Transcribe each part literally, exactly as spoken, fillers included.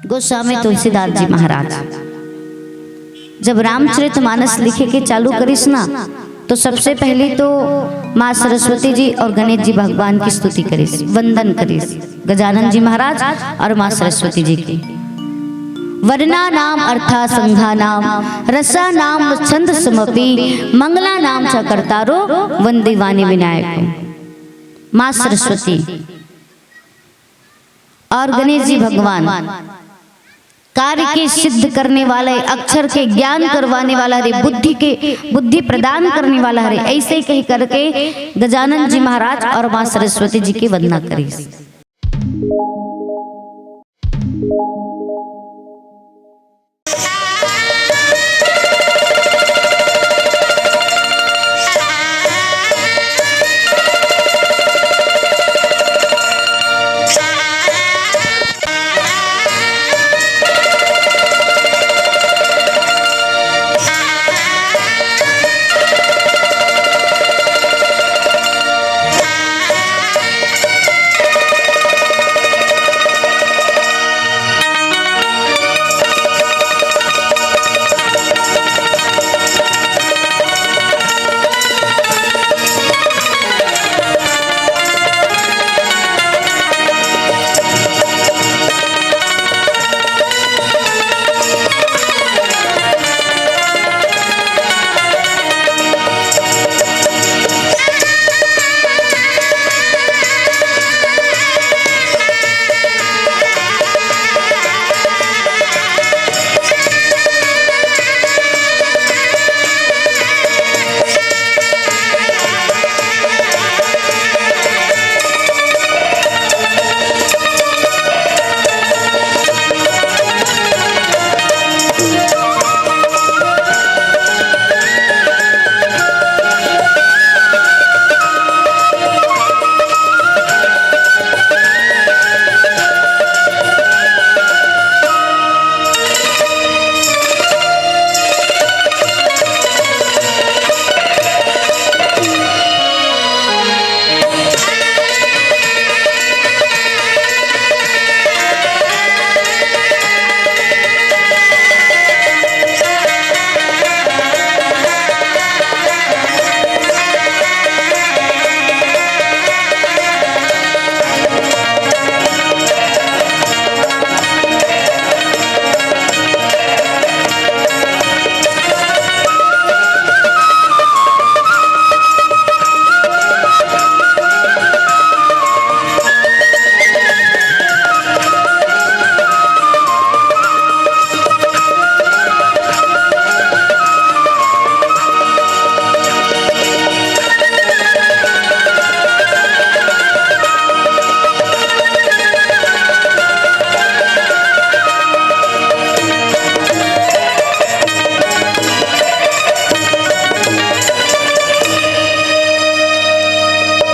गोस्वामी तुलसीदास जी महाराज जब रामचरित मानस लिखे के चालू करिस ना, तो सबसे पहले तो माँ सरस्वती जी और गणेश जी भगवान की स्तुति करिस, वंदन करिस, गजानन जी महाराज और माँ सरस्वती जी की। वर्णा नाम अर्था संघा नाम रसा नाम छंद समपि मंगला नाम च कर्तारो वंदी वाणी विनायक। माँ सरस्वती और गणेश जी भगवान कार्य के सिद्ध करने वाले, अक्षर के ज्ञान करवाने वाला रे, बुद्धि के, बुद्धि प्रदान करने वाला रे, ऐसे कह करके गजानन जी महाराज और माँ सरस्वती जी की वंदना करी।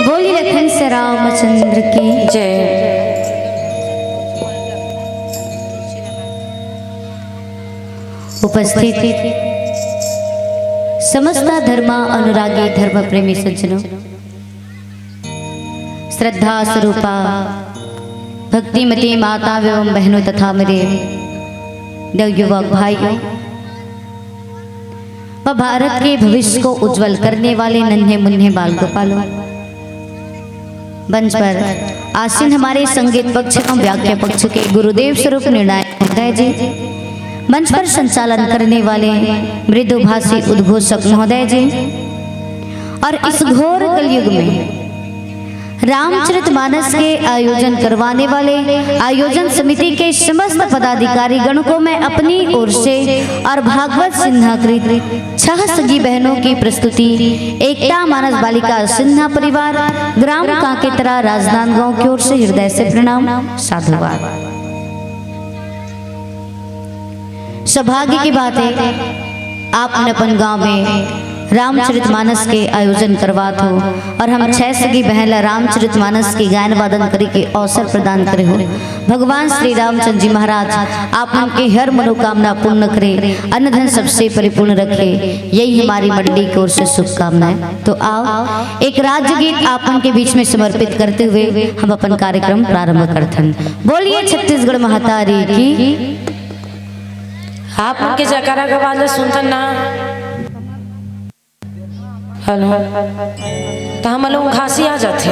बोली लखन से रामचंद्र की जय। उपस्थित समस्त धर्म अनुरागी धर्म प्रेमी सज्जनों, श्रद्धा स्वरूपा भक्तिमती माता एवं बहनों तथा मेरे नवयुवक भाइयों व भारत के भविष्य को उज्जवल करने वाले नन्हे मुन्ने बाल गोपालों, मंच पर आसीन हमारे संगीत पक्ष एवं व्याख्या पक्ष के गुरुदेव स्वरूप निर्णायक महोदय जी, मंच पर संचालन करने वाले मृदुभाषी उद्घोषक महोदय जी, और इस घोर कलयुग में रामचरित मानस के आयोजन करवाने वाले आयोजन समिति के समस्त पदाधिकारी गण को मैं अपनी ओर से और भागवत सिन्हाकृत छह सगी बहनों की प्रस्तुति एकता मानस बालिका सिन्हा परिवार, ग्राम कांकेतरा, राजनांदगांव की ओर से हृदय से प्रणाम, साधुवाद। सौभाग्य की बात है, आप मन अपन गांव में रामचरितमानस के आयोजन करवात हो और हम छै सगी बहन ला रामचरितमानस के गायन वादन करे के अवसर प्रदान करे हो। भगवान श्री रामचंद्र जी महाराज आप मन के हर मनोकामना पूर्ण करे, अन्न धन सबसे परिपूर्ण रखे, यही हमारी मंडली की ओर से शुभकामनाएं। तो आओ, एक राज्य गीत आप मन के बीच में समर्पित करते हुए हम अपन कार्यक्रम प्रारंभ करथन। बोलिए छत्तीसगढ़ महतारी की। आप मन के जयकारा के आवाज ला सुनथन ना, हेलो, तो हमन ला उंघासी आ जाथे।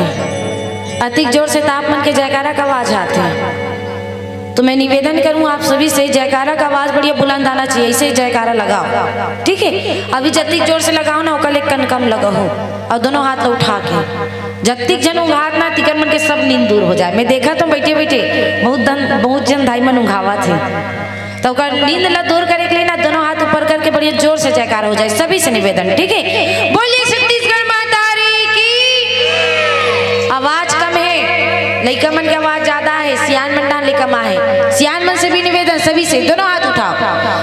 अतिक जोर से तो आप मन के जयकारा का आवाज आथे। तो मैं निवेदन करूं आप सभी से, जयकारा का आवाज बढ़िया बुलंद आना चाहिए, ऐसे ही जयकारा लगाओ, ठीक है? अभी जतिक जोर से लगाओ ना, ओकर ले कन कम लगाओ, और दोनों हाथ ला उठा के। जतिक झन उंघात ना, तिकर मन के सब नींद दूर हो जाए। मैं देखा तो बैठे बैठे बहुत धन, बहुत झन दाई मन उंघावत हे। तो ओकर नींद ला दूर करे के लिए ना, दोनों हाथ ऊपर करके बढ़िया जोर से जयकारा हो जाए, सभी से निवेदन, ठीक है? बोलिए छत्तीसगढ़ महतारी की। आवाज कम है, लइका मन के आवाज ज्यादा है, सियान मन डाले कम आहे। सियान मन से भी निवेदन, सभी से दोनों हाथ उठाओ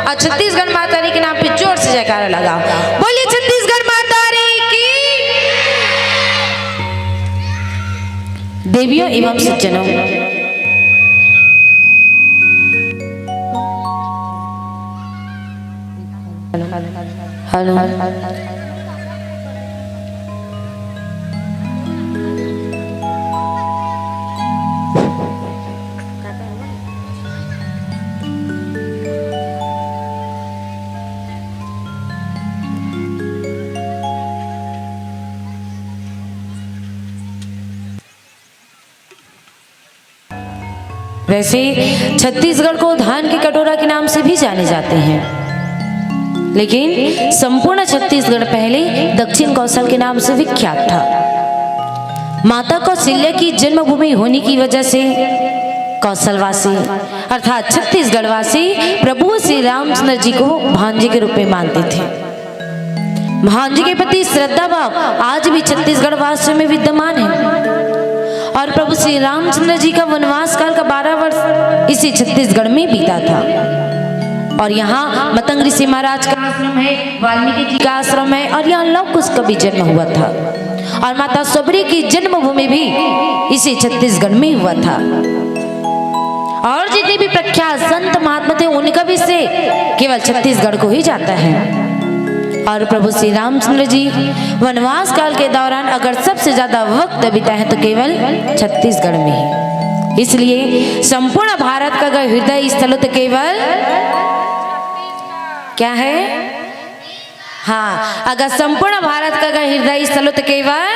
और छत्तीसगढ़ महतारी के नाम पे जोर से जयकारा लगाओ। बोलिए छत्तीसगढ़ महतारी की। देवियों एवं सज्जनों, हेलो, हेलो, वैसे छत्तीसगढ़ को धान के कटोरा के नाम से भी जाने जाते हैं, लेकिन संपूर्ण छत्तीसगढ़ पहले दक्षिण कौशल के नाम से विख्यात था। माता कौशल्या की जन्मभूमि होने की वजह से कौशलवासी अर्थात छत्तीसगढ़वासी प्रभु श्री रामचंद्र जी को भांजे के रूप में मानते थे। भांजे के प्रति श्रद्धा भाव आज भी छत्तीसगढ़ वासियों में विद्यमान है। और प्रभु श्री रामचंद्र जी का वनवास काल का बारह वर्ष इसी छत्तीसगढ़ में बीता था। और यहाँ मतंग ऋषि महाराज का आश्रम है, वाल्मीकि जी का आश्रम है, और यहाँ लव कुश का भी जन्म हुआ था। और माता शबरी की जन्मभूमि भी इसी छत्तीसगढ़ में हुआ था। और जितने भी प्रख्यात संत महात्मा थे, उनका भी श्रेय केवल छत्तीसगढ़ को ही जाता है। और प्रभु श्री रामचंद्र जी वनवास काल के दौरान अगर सबसे ज्यादा वक्त बिताए हैं, तो केवल छत्तीसगढ़ में ही। इसलिए संपूर्ण भारत का अगर हृदय स्थल हो, तो केवल क्या है? हाँ, अगर संपूर्ण भारत का अगर हृदय स्थल हो, तो केवल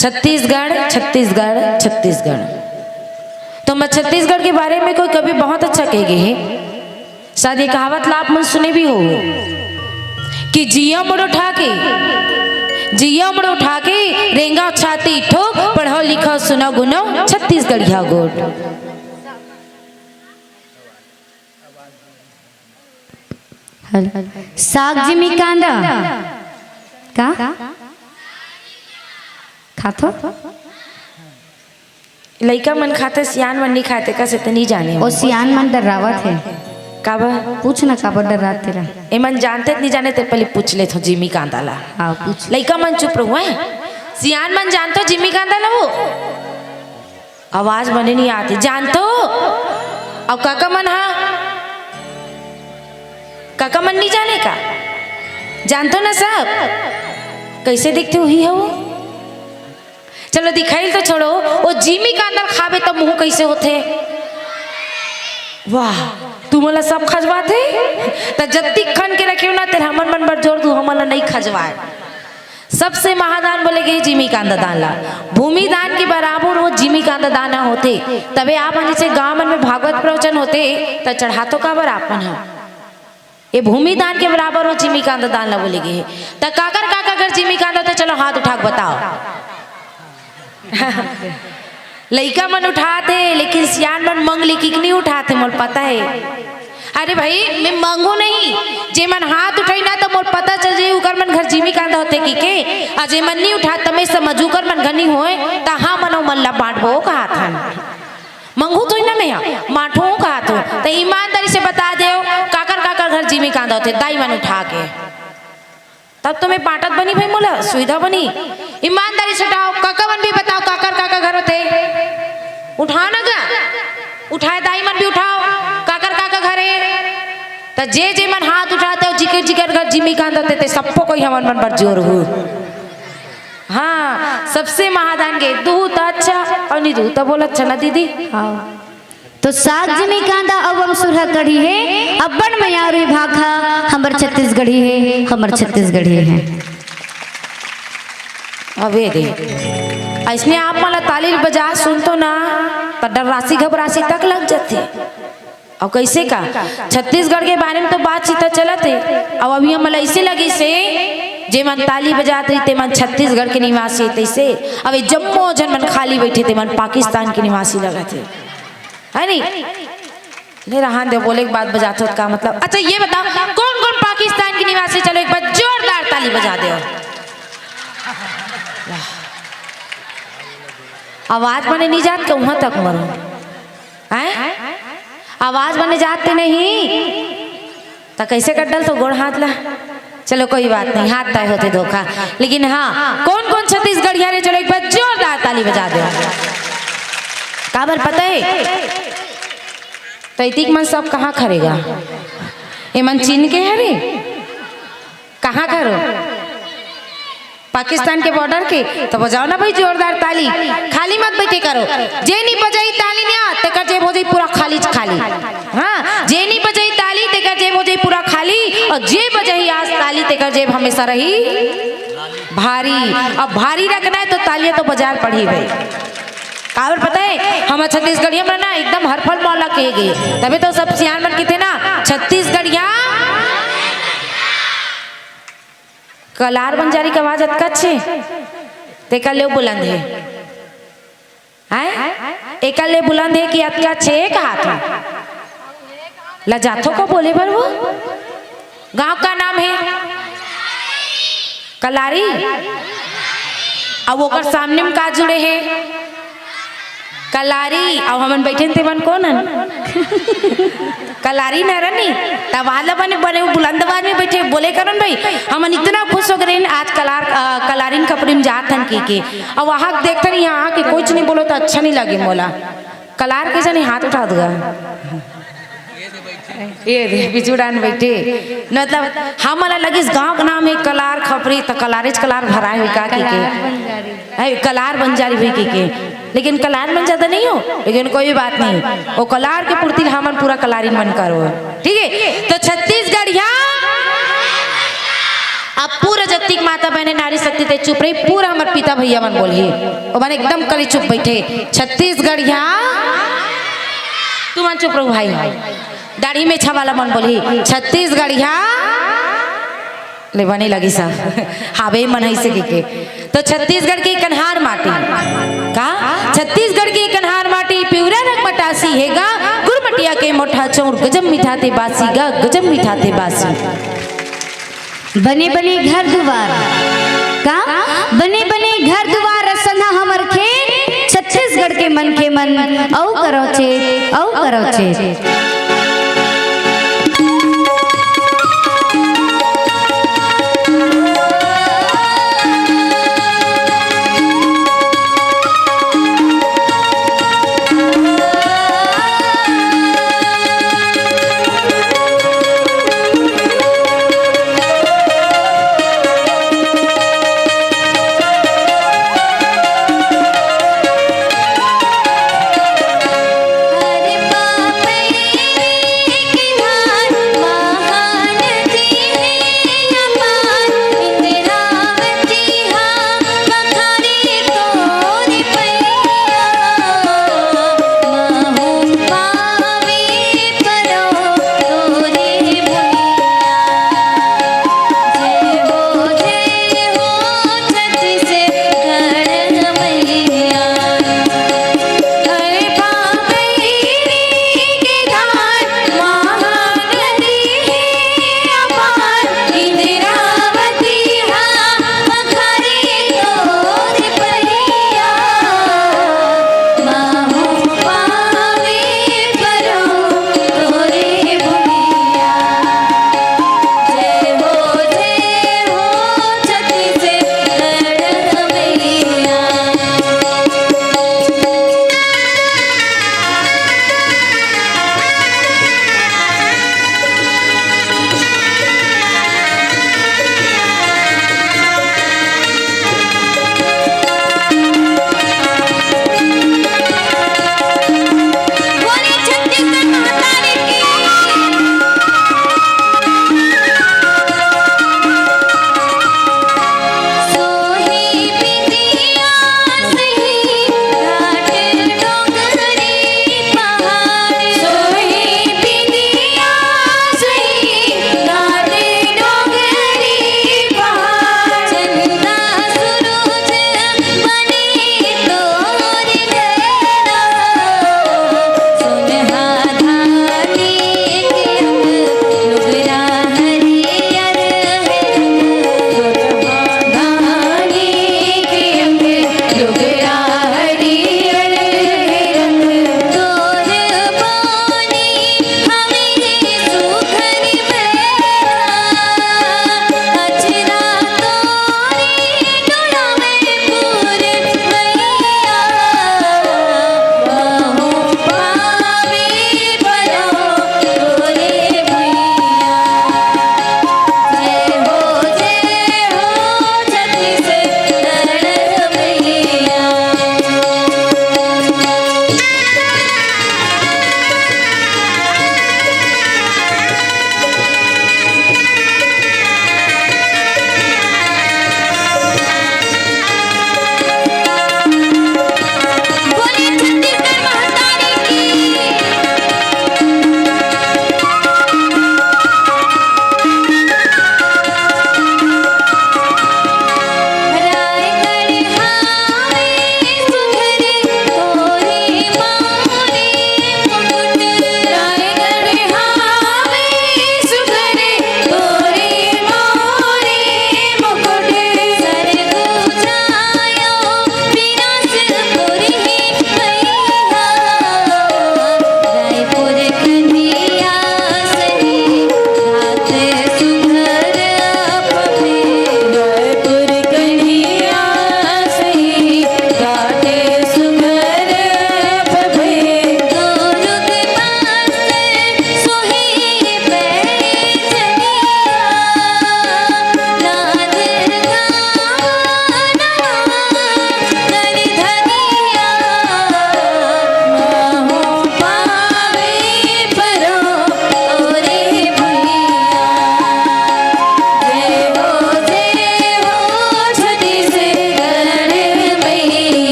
छत्तीसगढ़, छत्तीसगढ़, छत्तीसगढ़। तो मैं छत्तीसगढ़ के बारे में कोई कभी बहुत अच्छा कह गए हैं। शायद ये कहावत ला आप मन सुने भी हो कि जिया मुड़ उठा के, जिया मुड़ उठा के, रेंगा छाती ठोक, पढ़ो लिखो सुनो गुनो छत्तीसगढ़िया गोठ। हेलो। साग जिमी कांदा का खाथो? लइका मन खाथे, सियान मन नहीं खाथे, कसे ते नहीं जाने। ओ सियान मन डर्रावत हे। काबर? पूछ ना काबर डर्रात तेला। ए मन जानते त नहीं जाने, ते पहले पूछ ले थो जिमी कांदा ला। हाँ, पूछ। लइका मन चुप रहो, हैं? सियान मन जानतो जिमी कांदा ला वो? आवाज बने नहीं आती, जानतो? अउ काका मन हा? काका मन नहीं जाने का? जानतो ना सब? कैसे दिखते हुई है वो? चलो दिखाइल तो छोड़ो, वो जिमी कांदा ल खाबे त मुंह कैसे होथे? वाह, तुमन ला सब खजवाथे? त जत्ती खन के रखे हो ना, तेर हमन मन बर जोर दू, हमन ला नहीं खजवाए। सबसे महादान बोले गए जिमी कांदा दान ला। भूमि दान के बराबर वो जिमी कांदा दान ह होथे। तबे आप मन जैसे गांव मन में भागवत प्रवचन होथे, त चढ़ातो काबर आप मन ह? ये भूमि दान के बराबर वो जिमी कांदा दान ला बोले गए हे। त काकर काकर घर जिमी कांदा होथे, चलो हाथ उठा के बताओ। लइका मन उठात हे, लेकिन सियान मन मंगली किकनी उठात हे, मोला पता हे। अरे भाई, मैं मांगू नहीं, जे मन हाथ उठाई ना, त मोला पता चल जाई, उकर मन घर जिमी कांदा होथे कि के। अउ जे मन नहीं उठात, त मैं समझू, उकर मन घर नहीं होय, त हाँ, मनो मन ला बांटबो कहत हन। मंगू तो ही ना मैं, बांटू कहत हूँ। त ईमानदारी से बता देव, काकर काकर घर जिमी कांदा होथे, दाई मन उठा के। तब तो मैं बांटत बनी भाई, मोला सुविधा बनी। ईमानदारी से उठाओ, काका मन भी बताओ, काकर काका घर होथे? उठाओ ना गा, उठाए दाई मन भी उठाओ, काकर काका घर हे? त जे जे मन हाथ उठाते हो, जिकर जिकर घर जिमी कांदा होथे, ते सबको कोई हमन मन बर जोर हो। हाँ, सबसे महादान के दूहू त अच्छा अउ नी दूहू त बोल अच्छा ना दीदी। हाँ। तो साग जिमी कांदा अउ अमसुरहा कढ़ी हे, अब्बड़ मयारू भाखा, हमर छत्तीसगढ़ी हे, हमर छत्तीसगढ़ी हे। अबे रे, अइसने आप मन ला ताली बजा सुनथों ना, त डर्रासी घबरासी तक लग जाथे। अउ कइसे का? छत्तीसगढ़ के बारे में तो बातचीत चलत हे। अउ अभी हमन ला अइसे लगिस हे, जे मन ताली बजात रही, ते मन छत्तीसगढ़ के निवासी हे, तइसे। अब ये जम्मो झन मन खाली बइठे, ते मन पाकिस्तान के निवासी लगत हे, है नी? ले रहन दे, बोले के बाद बजात होत का मतलब? अच्छा, ये बताओ, कौन कौन पाकिस्तान के निवासी? चलो, एक बार जोरदार ताली बजा दो। आवाज बने नहीं जात के वहां तक मरो, हैं? आवाज बने जात ते नहीं, त कइसे कर डल तो गोड़ हाथ ला? चलो, कोई बात नहीं, हाथ तय होथे धोखा। लेकिन हाँ, कौन कौन छत्तीसगढ़िया रे? चलो, एक बार जोरदार ताली बजा दो। काबर पता हे? त इतिक मन सब कहाँ खरे गा? ये मन चीन के हरे? कहाँ खरो? पाकिस्तान के बॉर्डर के। त बजाओ ना भाई जोरदार ताली, खाली मत बइठे करो। जे नी बजाही ताली ना, तेकर जेब हो जाही पूरा खाली च खाली। हाँ, जे नी बजाही ताली, तेकर जेब हो जाही पूरा खाली, अउ जे बजाही आज ताली, तेकर जेब हमेशा रही भारी। अब भारी रखना हे त तालियां तो बजाए ल पड़ही भाई। काबर पता हे, हमर छत्तीसगढ़िया मन ना एकदम हर फल मौला कहे गे, तभे तो सब सियान मन कथे ना, छत्तीसगढ़िया। कलार बंजारी के आवाज अतका अच्छे, तेकर ले बुलंद हे। हैं? एकर ले बुलंद हे कि अतका अच्छे एक हाथ में? लजाथो को बोले बर वो? गांव का नाम हे कलारी। अब ओकर सामने में का जुड़े हे? कलारी। अउ हमन बइठे हन, ते मन कोन हन? कलारी न रनी। त आवाज ला बने, बने बुलंद आवाज में बइठे, बोले करन भाई। हमन इतना खुश हो गे रहेन, आज कलार, अ, कलारिन खपरी में जात हन कहिके। अउ वहां देखथन, यहाँ आके कुछ नहीं बोलो त अच्छा नहीं लगे मोला। कलार के जने हाथ उठा दगा। ये दे, बिजुड़ान बइठे। मतलब, हमन ला लगिस गांव के नाम हे कलार खपरी, त कलारेच कलार भराए होही का कहिके। कलार बंजारी। है, कलार बंजारी होही कहिके। लेकिन कलार मन ज्यादा नहीं हो, लेकिन कोई बात नहीं। वो कलार के पूर्ति ला हमन पूरा कलारिन मन करो। ठीक हे? त छत्तीसगढ़िया, अब पूरा जतिक माता बहने नारी शक्ति ते चुप रही, पूरा हमर पिता भैया मन बोलही। ओ मन एकदम कली चुप बइठे। छत्तीसगढ़िया, तुमन चुप रहो भाई। दाढ़ी मेछा वाला मन बोलही, छत्तीसगढ़िया। ले बने लगिस हे। हावे मन अइसे कहिके। त छत्तीसगढ़ के कन्हार माटी। का? छत्तीसगढ़ के कन्हार माटी, पिवरा रंग मटासी हे गा, गुरमटिया के मोटा चौर, गजब मिठाथे बासी गा, गजब मिठाथे बासी। बने बने घर दुवार। का? बने बने घर दुवार, असना हमर खेत, छत्तीसगढ़ के मनखे मन, अउ करो चेत, अउ करो चेत।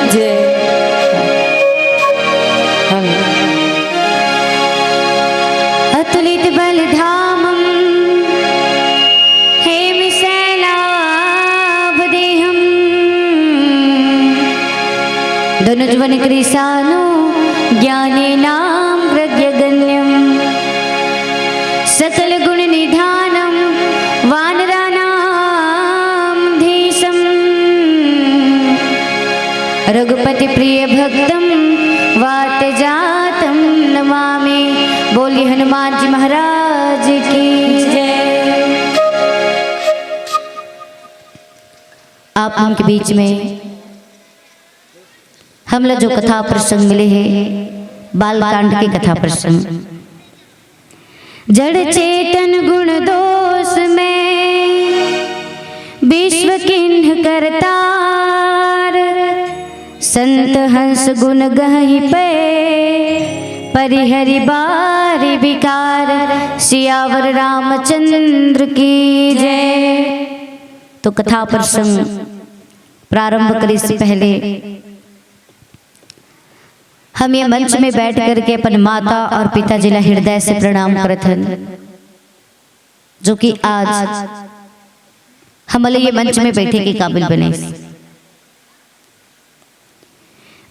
जय। हम अतुलित बल धामम हेम शैलाभ देहम। धनुजवन कृशानु ज्ञाने नाम प्रज्ञगण्यम। सकल गुण निधानम वानरानाम धीशम। रघुपति प्रिय भक्तम वात जातम नमामि। बोलिए हनुमान जी महाराज की जय। आप मन के बीच में हमला जो कथा प्रसंग मिले हे, बाल कांड के कथा प्रसंग। जड़ चेतन गुण दोष में विश्व किन्ह करतार। संत हंस गुण गहहि पे परिहरि बारि बिकार। सियावर रामचंद्र की जय। तो कथा प्रसंग प्रारंभ करे से पहले हम ये मंच में बैठ करके अपन माता और पिताजी ला हृदय से प्रणाम करत हन, जो कि आज हमले ये मंच में बैठे के काबिल बने।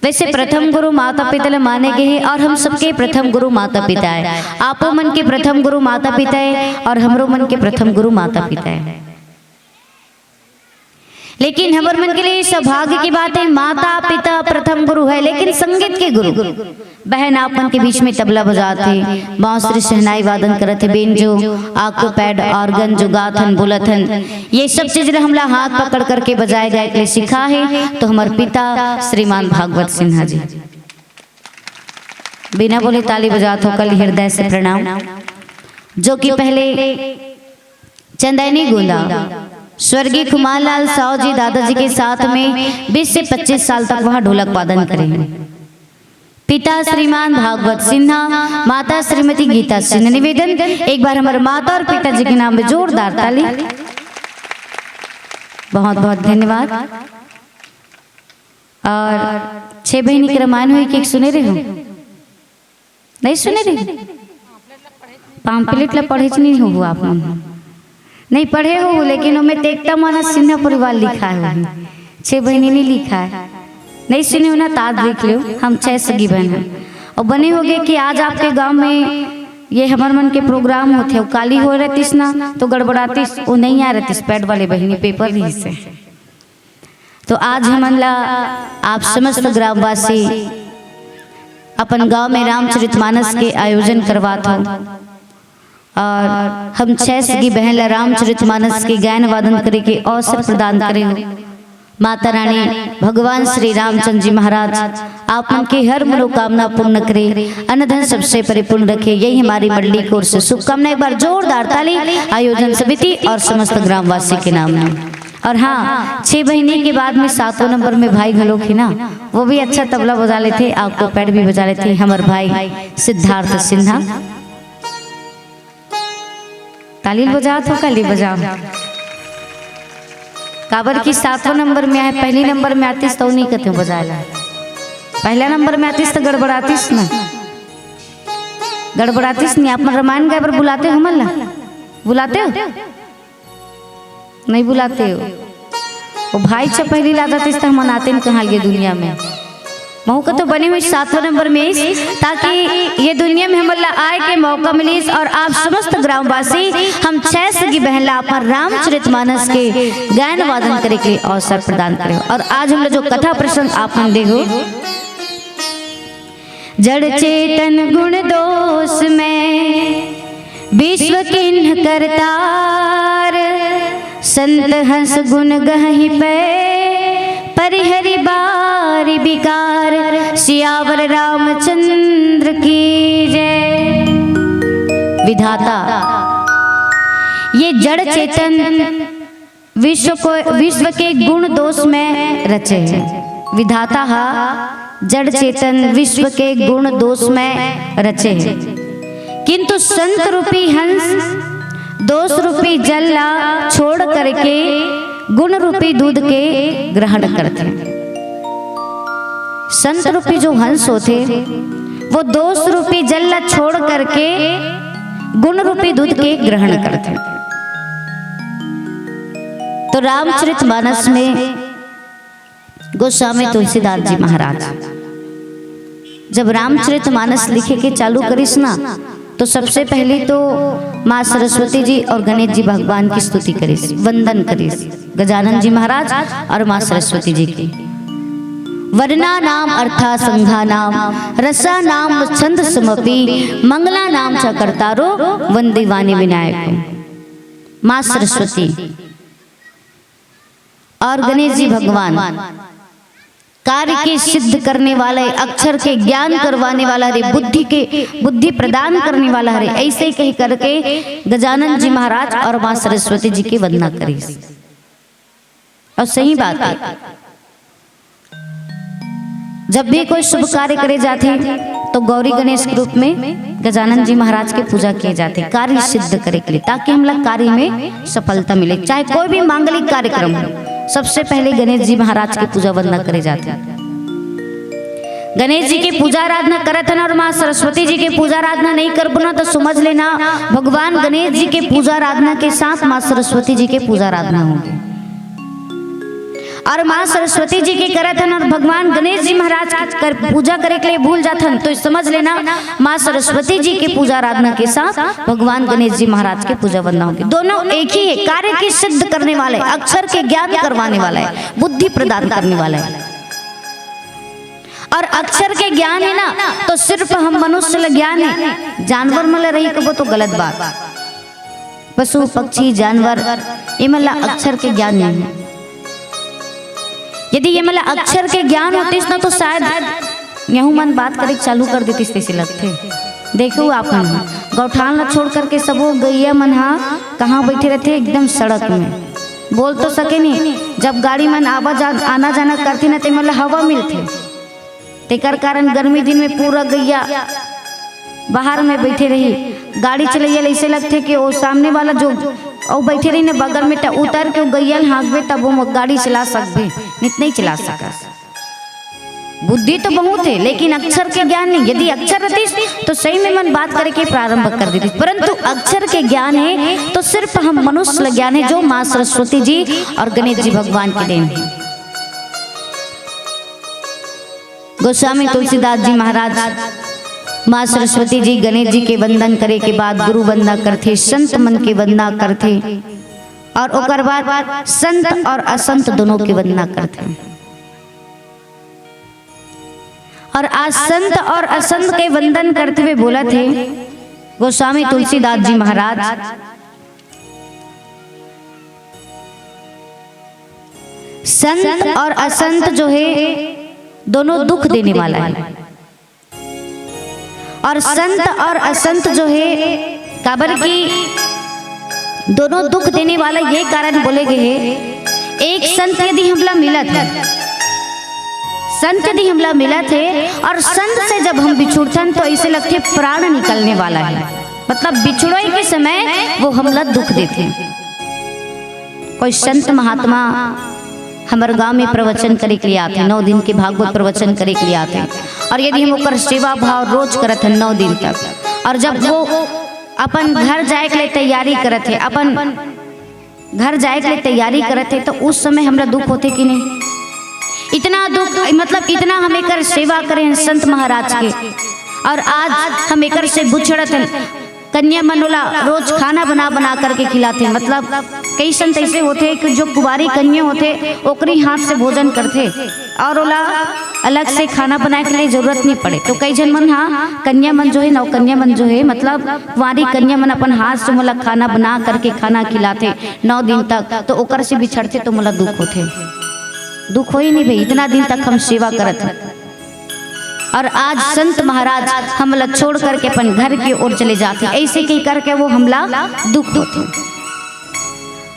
वैसे प्रथम गुरु माता पिता ला माने गे हे और हम सबके प्रथम गुरु माता पिता हे। आपो मन के प्रथम गुरु माता पिता हे और हमरो मन के प्रथम गुरु माता पिता हे। लेकिन हमर मन के लिए सौभाग्य की बात हे, माता पिता प्रथम गुरु हे, लेकिन संगीत के गुरु बहन आप मन के बीच में तबला बजात हे, बांसुरी शहनाई वादन करत हे, बेंजो, octopad, organ जो गात हन, बोलत हन, ये सब चीज ला हमला हाथ पकड़ करके बजाए जाए के लिए सिखा हे, तो हमर पिता श्रीमान भागवत सिन्हा जी। बिना बोले ताली बजात हो, कल हृदय से प्रणाम। जो कि पहले चंदैनी गोंदा स्वर्गीय खुमार लाल साव जी दादाजी के साथ में बीस से पच्चीस साल तक वहाँ ढोलक वादन करे हैं। पिता श्रीमान भागवत सिन्हा, माता श्रीमती गीता सिन्हा। निवेदन, एक बार हमारे माता और पिताजी के नाम में जोरदार ताली। बहुत बहुत धन्यवाद। और छह बहिनी के रामायण होई के सुने रहे हो? नहीं सुने रहे? पाम्पलेट ला पढ़े नहीं हो आप मन? नहीं पढ़े हो, लेकिन ओमे ते एकटा माना सिन्हा परिवार लिखा है, छह बहिनी नहीं लिखा है। नहीं सुने हो ना, तो आज लिख लो, हम छह सगी बहन हैं। और बने हो गए कि आज आपके गांव में ये हमर मन के प्रोग्राम होथे, काली हो रहतीस ना तो गड़बड़ातीस, वो नहीं आ रहतीस, पैड वाले बहिनी पेपर रहिसे। तो आज हमन ला आप समस्त ग्रामवासी अपन गांव में रामचरितमानस के आयोजन करवात हो और हम छह सगी बहन ला रामचरितमानस के गायन वादन करे के अवसर प्रदान करे हो। माता रानी भगवान श्री रामचंद्र जी महाराज आप मन के हर मनोकामना पूर्ण करे, अन्न धन सबसे परिपूर्ण रखे, यही हमारी मंडली की ओर से शुभकामना। एक बार जोरदार ताली आयोजन समिति और समस्त ग्रामवासी के नाम में। और हाँ, छह बहिनी के बाद में सातवां नंबर में भाई घलो हे ना, वो भी अच्छा तबला बजा लेथे, octopad भी बजा लेथे, हमर भाई सिद्धार्थ सिन्हा। ताली बजात हो, काली बजाओ। काबर कि सातवां नंबर में आहे, पहली नंबर में आतीस तो नहीं कहते बजाए ला। पहला नंबर में आतीस तो गड़बड़ातीस ना, गड़बड़ातीस नहीं। आप मन रामायण गाए बर बुलाते हो हमन ला? बुलाते हो? नहीं बुलाते हो। वो भाई छपैली ला जातीस तो हम आते न कहाँ ये दुनिया में। महू का तो बने हुए सातवां नंबर में इस, ताकि ये दुनिया में हमन ला आए के मौका मिलिस और आप समस्त ग्रामवासी हम छह सगी बहन ला अपन रामचरितमानस के गायन वादन करे के अवसर प्रदान करे। और आज हम लोग जो कथा प्रसंग आप मन देखो, जड़ चेतन गुण दोष में विश्व किन्ह करतार, संत हंस गुण गहहि पे परिहरि बारि बिकार। सियावर रामचंद्र की जय। विधाता ये जड़ चेतन विश्व को, विश्व के गुण दोष में रचे हैं। विधाता हा जड़ चेतन विश्व के गुण दोष में रचे हैं, किंतु संत रूपी हंस दोष रूपी जल ला छोड़ करके गुण रूपी दूध के ग्रहण करते हैं। संत रूपी जो हंस होथे, वो दोष रूपी जल ला छोड़ करके गुण रूपी दूध के ग्रहण करथे। तो रामचरित मानस में गोस्वामी तुलसीदास जी महाराज जब रामचरित मानस लिखे के चालू करिस ना, तो सबसे पहले तो माँ सरस्वती जी और गणेश जी भगवान की स्तुति करिस, वंदन करिस, गजानन जी महाराज और माँ सरस्वती जी की। वर्णा नाम अर्था संघा नाम रसा नाम छंद समपि मंगला नाम च कर्तारो वंदे वाणी विनायक। माँ सरस्वती और गणेश जी भगवान कार्य के सिद्ध करने वाले, अक्षर के ज्ञान करवाने वाला हरे, बुद्धि के, बुद्धि प्रदान करने वाला हरे, ऐसे कह करके गजानन जी महाराज और माँ सरस्वती जी की वंदना करिस। और सही बात है, जब भी कोई शुभ कार्य करे जाथे तो गौरी गणेश के रूप में गजानन जी महाराज के पूजा किए जाथे कार्य सिद्ध करे के लिए, ताकि हमला कार्य में सफलता मिले। चाहे कोई भी मांगलिक कार्यक्रम हो, सबसे पहले गणेश जी महाराज की पूजा वंदना करे जाथे। गणेश जी की पूजा आराधना करत हन और माँ सरस्वती जी की पूजा आराधना नहीं करबो ना, तो समझ लेना, भगवान गणेश जी के पूजा आराधना के साथ माँ सरस्वती जी के पूजा आराधना होगी। और माँ सरस्वती जी के करत हन और भगवान गणेश जी महाराज की कर, पूजा करे के लिए भूल जाथन, तो समझ लेना, माँ सरस्वती जी के पूजा आराधना के साथ भगवान गणेश जी महाराज के पूजा वंदना होगी। दोनों एक ही है, कार्य की सिद्ध करने वाला है, अक्षर के ज्ञान करवाने वाला है, बुद्धि प्रदान करने वाला है। और अक्षर के ज्ञान है ना, तो सिर्फ हम मनुष्य ल ज्ञान है, जानवर मन ल रही कबो तो गलत बात। पशु पक्षी जानवर, ये मन ला अक्षर के ज्ञान नहीं है। यदि ये मन ला अक्षर के ज्ञान होतिस ना, तो शायद यहू मन बात करे चालू कर देतिस, तैसे लगथे। देखो आप मन, गौठान ला छोड़ करके सबो गैया मन हा कहाँ बैठे रहथे? एकदम सड़क में। बोल तो सके नहीं, जब गाड़ी मन आवा जा, आना जाना करथे ना, ते मन ला हवा मिलथे। तेकर कारण गर्मी दिन में पूरा गैया बाहर में बैठे रही। गाड़ी चलैया ल ऐसे लगथे कि वो सामने वाला जो वो बैठे रही ना बगल में, त उतर के वो गैया ल हाँकबे, तब वो गाड़ी चला सकबे, नित नहीं चला सकस। बुद्धि तो बहुत है, लेकिन अक्षर के ज्ञान नहीं। यदि अक्षर रहतिस, तो सही में मन बात करे के प्रारंभ कर देतिस, परंतु अक्षर के ज्ञान है, तो सिर्फ हम मनुष्य ल ज्ञान है, जो माँ सरस्वती जी और गणेश जी भगवान के देन है। गोस्वामी तुलसीदास जी महाराज माँ सरस्वती जी, गणेश जी के वंदन करे के बाद गुरु वंदना करथे, संत मन के वंदना करथे और ओकर बाद संत और असंत दोनों के वंदना करथे। और आज संत और असंत के वंदन करते हुए बोलत हे गोस्वामी तुलसीदास जी महाराज, संत और असंत जो है, दोनों दुख देने वाला है। और संत और असंत जो है, काबर की दोनों दुख देने वाला ये कारण बोले गए है, एक संत यदि हमला मिलत है, संत यदि हमला मिलत है और संत से जब हम बिछुड़थन, तो ऐसे लगथे प्राण निकलने वाला है। मतलब, बिछुड़े के समय वो हमला दुख देथे। कोई संत महात्मा हमर गांव में प्रवचन करे के लिए आथे, नौ दिन के भागवत प्रवचन करे के लिए आथे, और यदि हम ओकर सेवा भाव रोज करत हन नौ दिन तक, और जब वो अपन घर जाए के लिए तैयारी करत हे, अपन घर जाए के लिए तैयारी करत हे, तो उस समय हमरा दुख होथे कि नहीं? इतना दुख, मतलब, इतना हम एकर सेवा करे हन संत महाराज के, और आज हम एकर से बिछड़त हन। कन्या मन ओला रोज खाना बना बना करके खिलाथे। मतलब, कई संत ऐसे होथे कि जो कुंवारी कन्या होथे, ओकरी हाथ से भोजन करथे और ओला अलग से खाना बनाए के लिए जरूरत नहीं पड़े। तो कई झन मन, हाँ, कन्या मन जो है, नौ कन्या मन जो है, मतलब, कुंवारी कन्या मन अपन हाथ से मोला खाना बना करके खाना खिलाथे नौ दिन तक, तो ओकर से बिछड़थे तो मोला दुख होथे। दुख होई नहीं भाई, इतना दिन तक हम सेवा करत हन। और आज संत महाराज हमला छोड़ करके अपन घर की ओर चले जाथे, ऐसे कही करके वो हमला दुख होथे।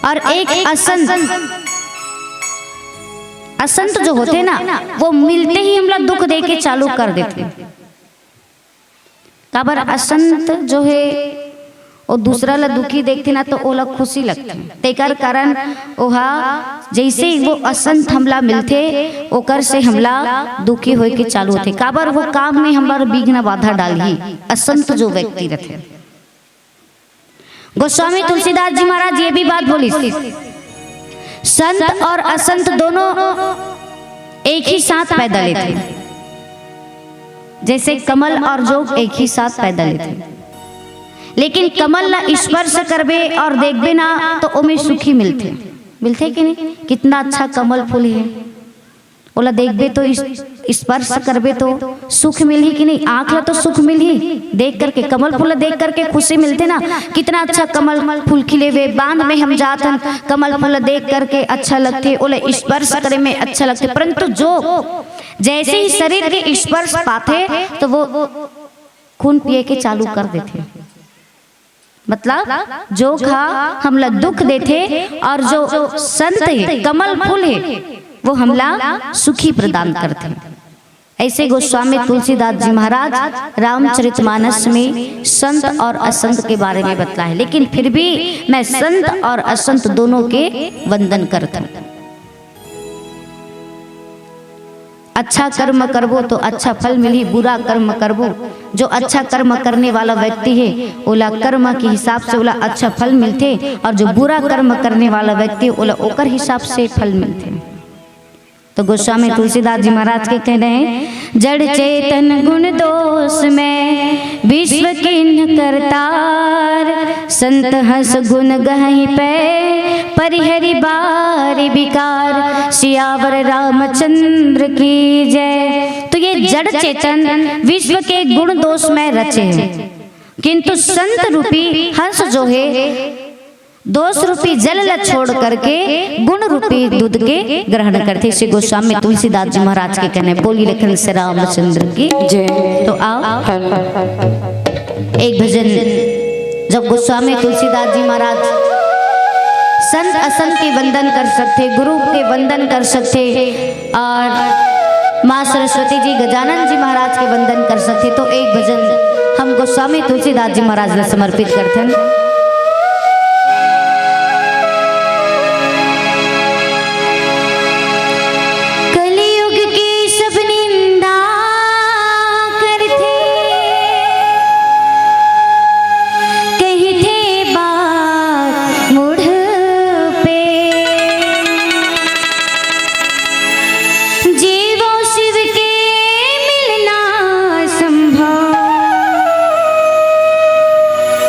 और एक असंत, असंत जो होथे ना, वो मिलते ही हमला दुख दे के चालू कर देथे। काबर असंत जो है, ओ दूसरा ला दुखी देखथे ना, तो ओला खुशी लगथे। तेकर कारण ओहा, जैसे ही वो असंत हमला मिलथे, ओकर से हमला दुखी होए के चालू होथे। काबर? वो काम में हमर विघ्न बाधा डालही, असंत जो व्यक्ति रथे। गोस्वामी तुलसीदास जी महाराज ये भी बात बोलिस, संत और असंत दोनों एक ही साथ पैदा लेथे, जैसे कमल और जोंक एक ही साथ पैदा लेथे, लेकिन कमल ला स्पर्श करबे और देखबे ना, तो ओमे सुखी मिलथे। मिलथे कि नहीं? कितना अच्छा कमल फूल है, ओला देखबे तो इस-, स्पर्श करबे तो सुख मिलही कि नहीं? आँख ला तो सुख मिलही, देख करके, कमल फूल ला देख करके खुशी मिलथे ना। कितना अच्छा कमल फूल खिले हुए, बांध में हम जात हन, कमल फूल ला देख करके अच्छा लगथे, ओला स्पर्श करे में अच्छा लगथे। परंतु जोंक जैसे ही शरीर के स्पर्श पाथे, तो वो खून पिए के चालू कर देथे। मतलब, जोंक हा हमला दुख देथे और जो संत है, कमल फूल है, वो हमला सुखी प्रदान करथे। ऐसे गोस्वामी तुलसीदास जी महाराज रामचरितमानस में संत और असंत के बारे में बतलाए, लेकिन फिर भी मैं संत और असंत दोनों के वंदन करथन। अच्छा कर्म करबो तो अच्छा फल मिलही, बुरा कर्म करबो, जो अच्छा कर्म करने वाला व्यक्ति है, ओला कर्म के हिसाब से ओला अच्छा फल मिलथे, और जो बुरा कर्म करने वाला व्यक्ति, ओला ओकर हिसाब से फल मिलथे। तो गोस्वामी तुलसीदास जी महाराज के कहना है, जड़ चेतन गुण दोष में विश्व किन्ह करतार, संत हंस गुण गहहि पै परिहरि बारि विकार। सियावर रामचंद्र की जय। तो ये जड़ चेतन विश्व के गुण दोष में रचे हैं, किंतु संत रूपी हंस जो है, दोष रूपी जल ला छोड़ करके गुण रूपी दूध के ग्रहण करथे। श्री गोस्वामी तुलसीदास जी महाराज के कहने। बोली लखन से रामचंद्र की जय। तो आओ, एक भजन, जब गोस्वामी तुलसीदास जी महाराज संत असंत के वंदन कर सकथे, गुरु के वंदन कर सकथे, और माँ सरस्वती जी, गजानन जी महाराज के वंदन कर सकथे, तो एक भजन हम गोस्वामी तुलसीदास जी महाराज ला समर्पित करथन। कलयुग के सब निंदा करथे, कहिथे बात मुड़ पे। जीवो शिव के मिलना संभव,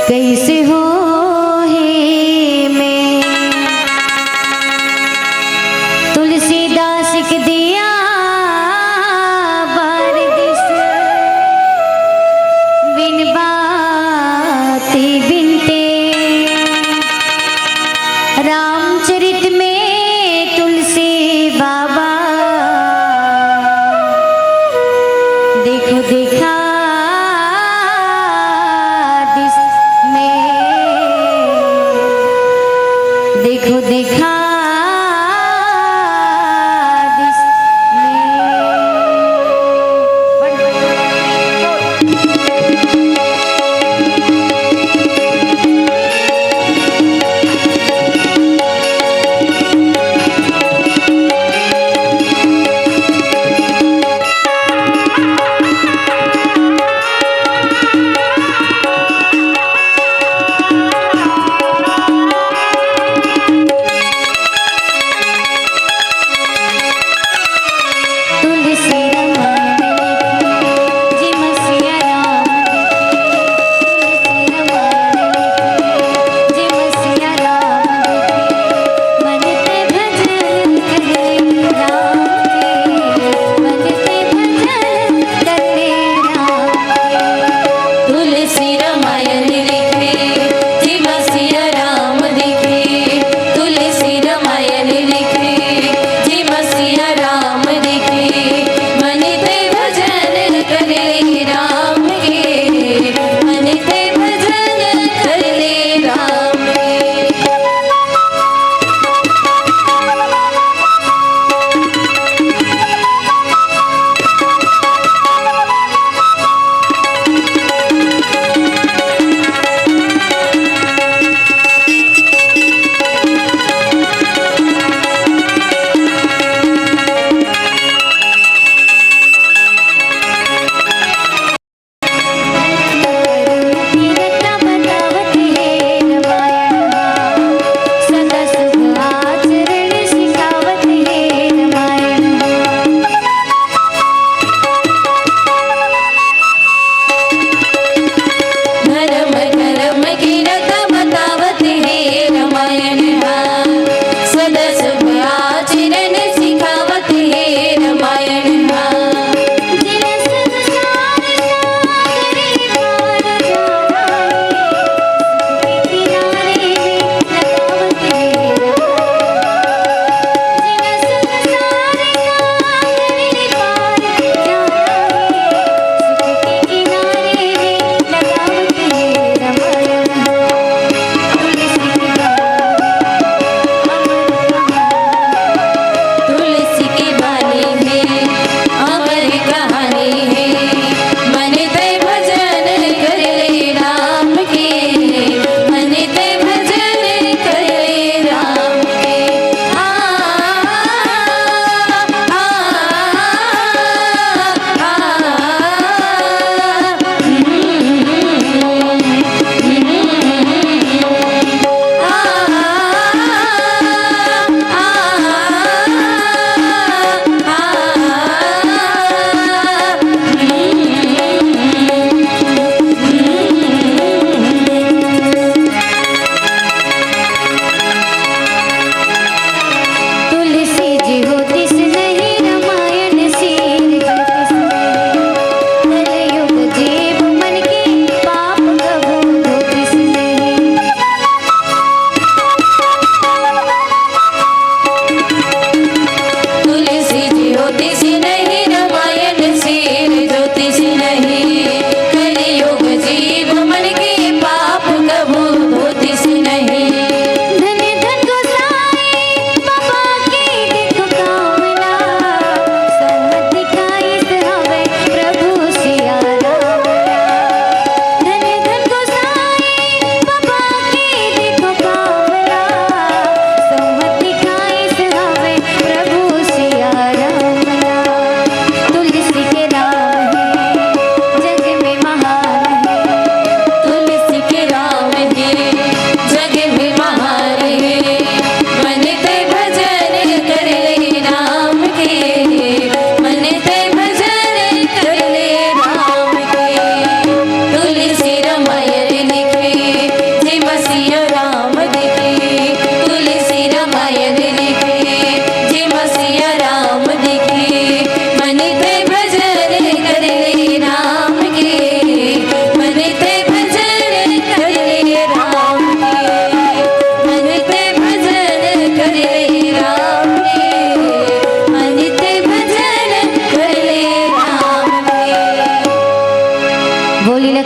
कैसे हो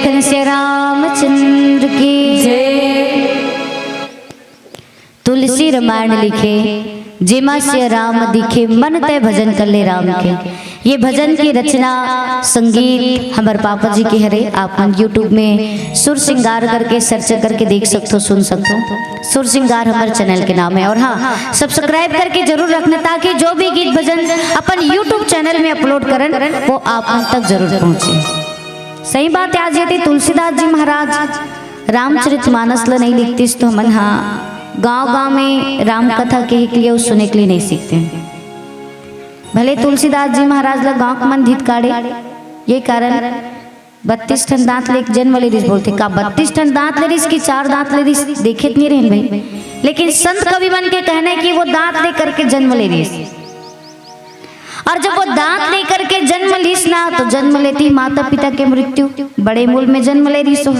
धन सिया रामचंद्र की जय। तुलसी रामायण लिखे, जेमा सिया राम दिखे, मन तै भजन कर ले राम के। ये भजन की रचना, संगीत हमर पापा जी के हरे। आप मन YouTube में सुर सिंगार करके search करके देख सकथो, सुन सकथो। सुर सिंगार हमर channel के नाम है। और हाँ, subscribe करके जरूर रखना, ताकि जो भी गीत भजन अपन YouTube channel में upload करन, वो आप मन तक जरूर पहुँचे। सही बात है, आज यदि तुलसीदास जी महाराज रामचरितमानस ल नहीं लिखतिस, तो हमन हा गांव-गांव में राम कथा कहे के लिए अउ सुने के लिए नहीं सीखते। भले तुलसीदास जी महाराज ल गांव के मन धितकारे, ये कारण बत्तीस ठन दांत ले एक जन्म ले रिस बोलथे। का बत्तीस ठन दांत ले रिस कि चार दांत ले रिस, देखे त नहीं रहेन भाई, लेकिन संत कवि मन के कहना है कि वो दांत ले करके जन्म ले रिस। और जब वो दांत ले करके जन्म लिस ना, तो जन्म लेते ही माता पिता के मृत्यु, बड़े मूल में जन्म ले रिस हो।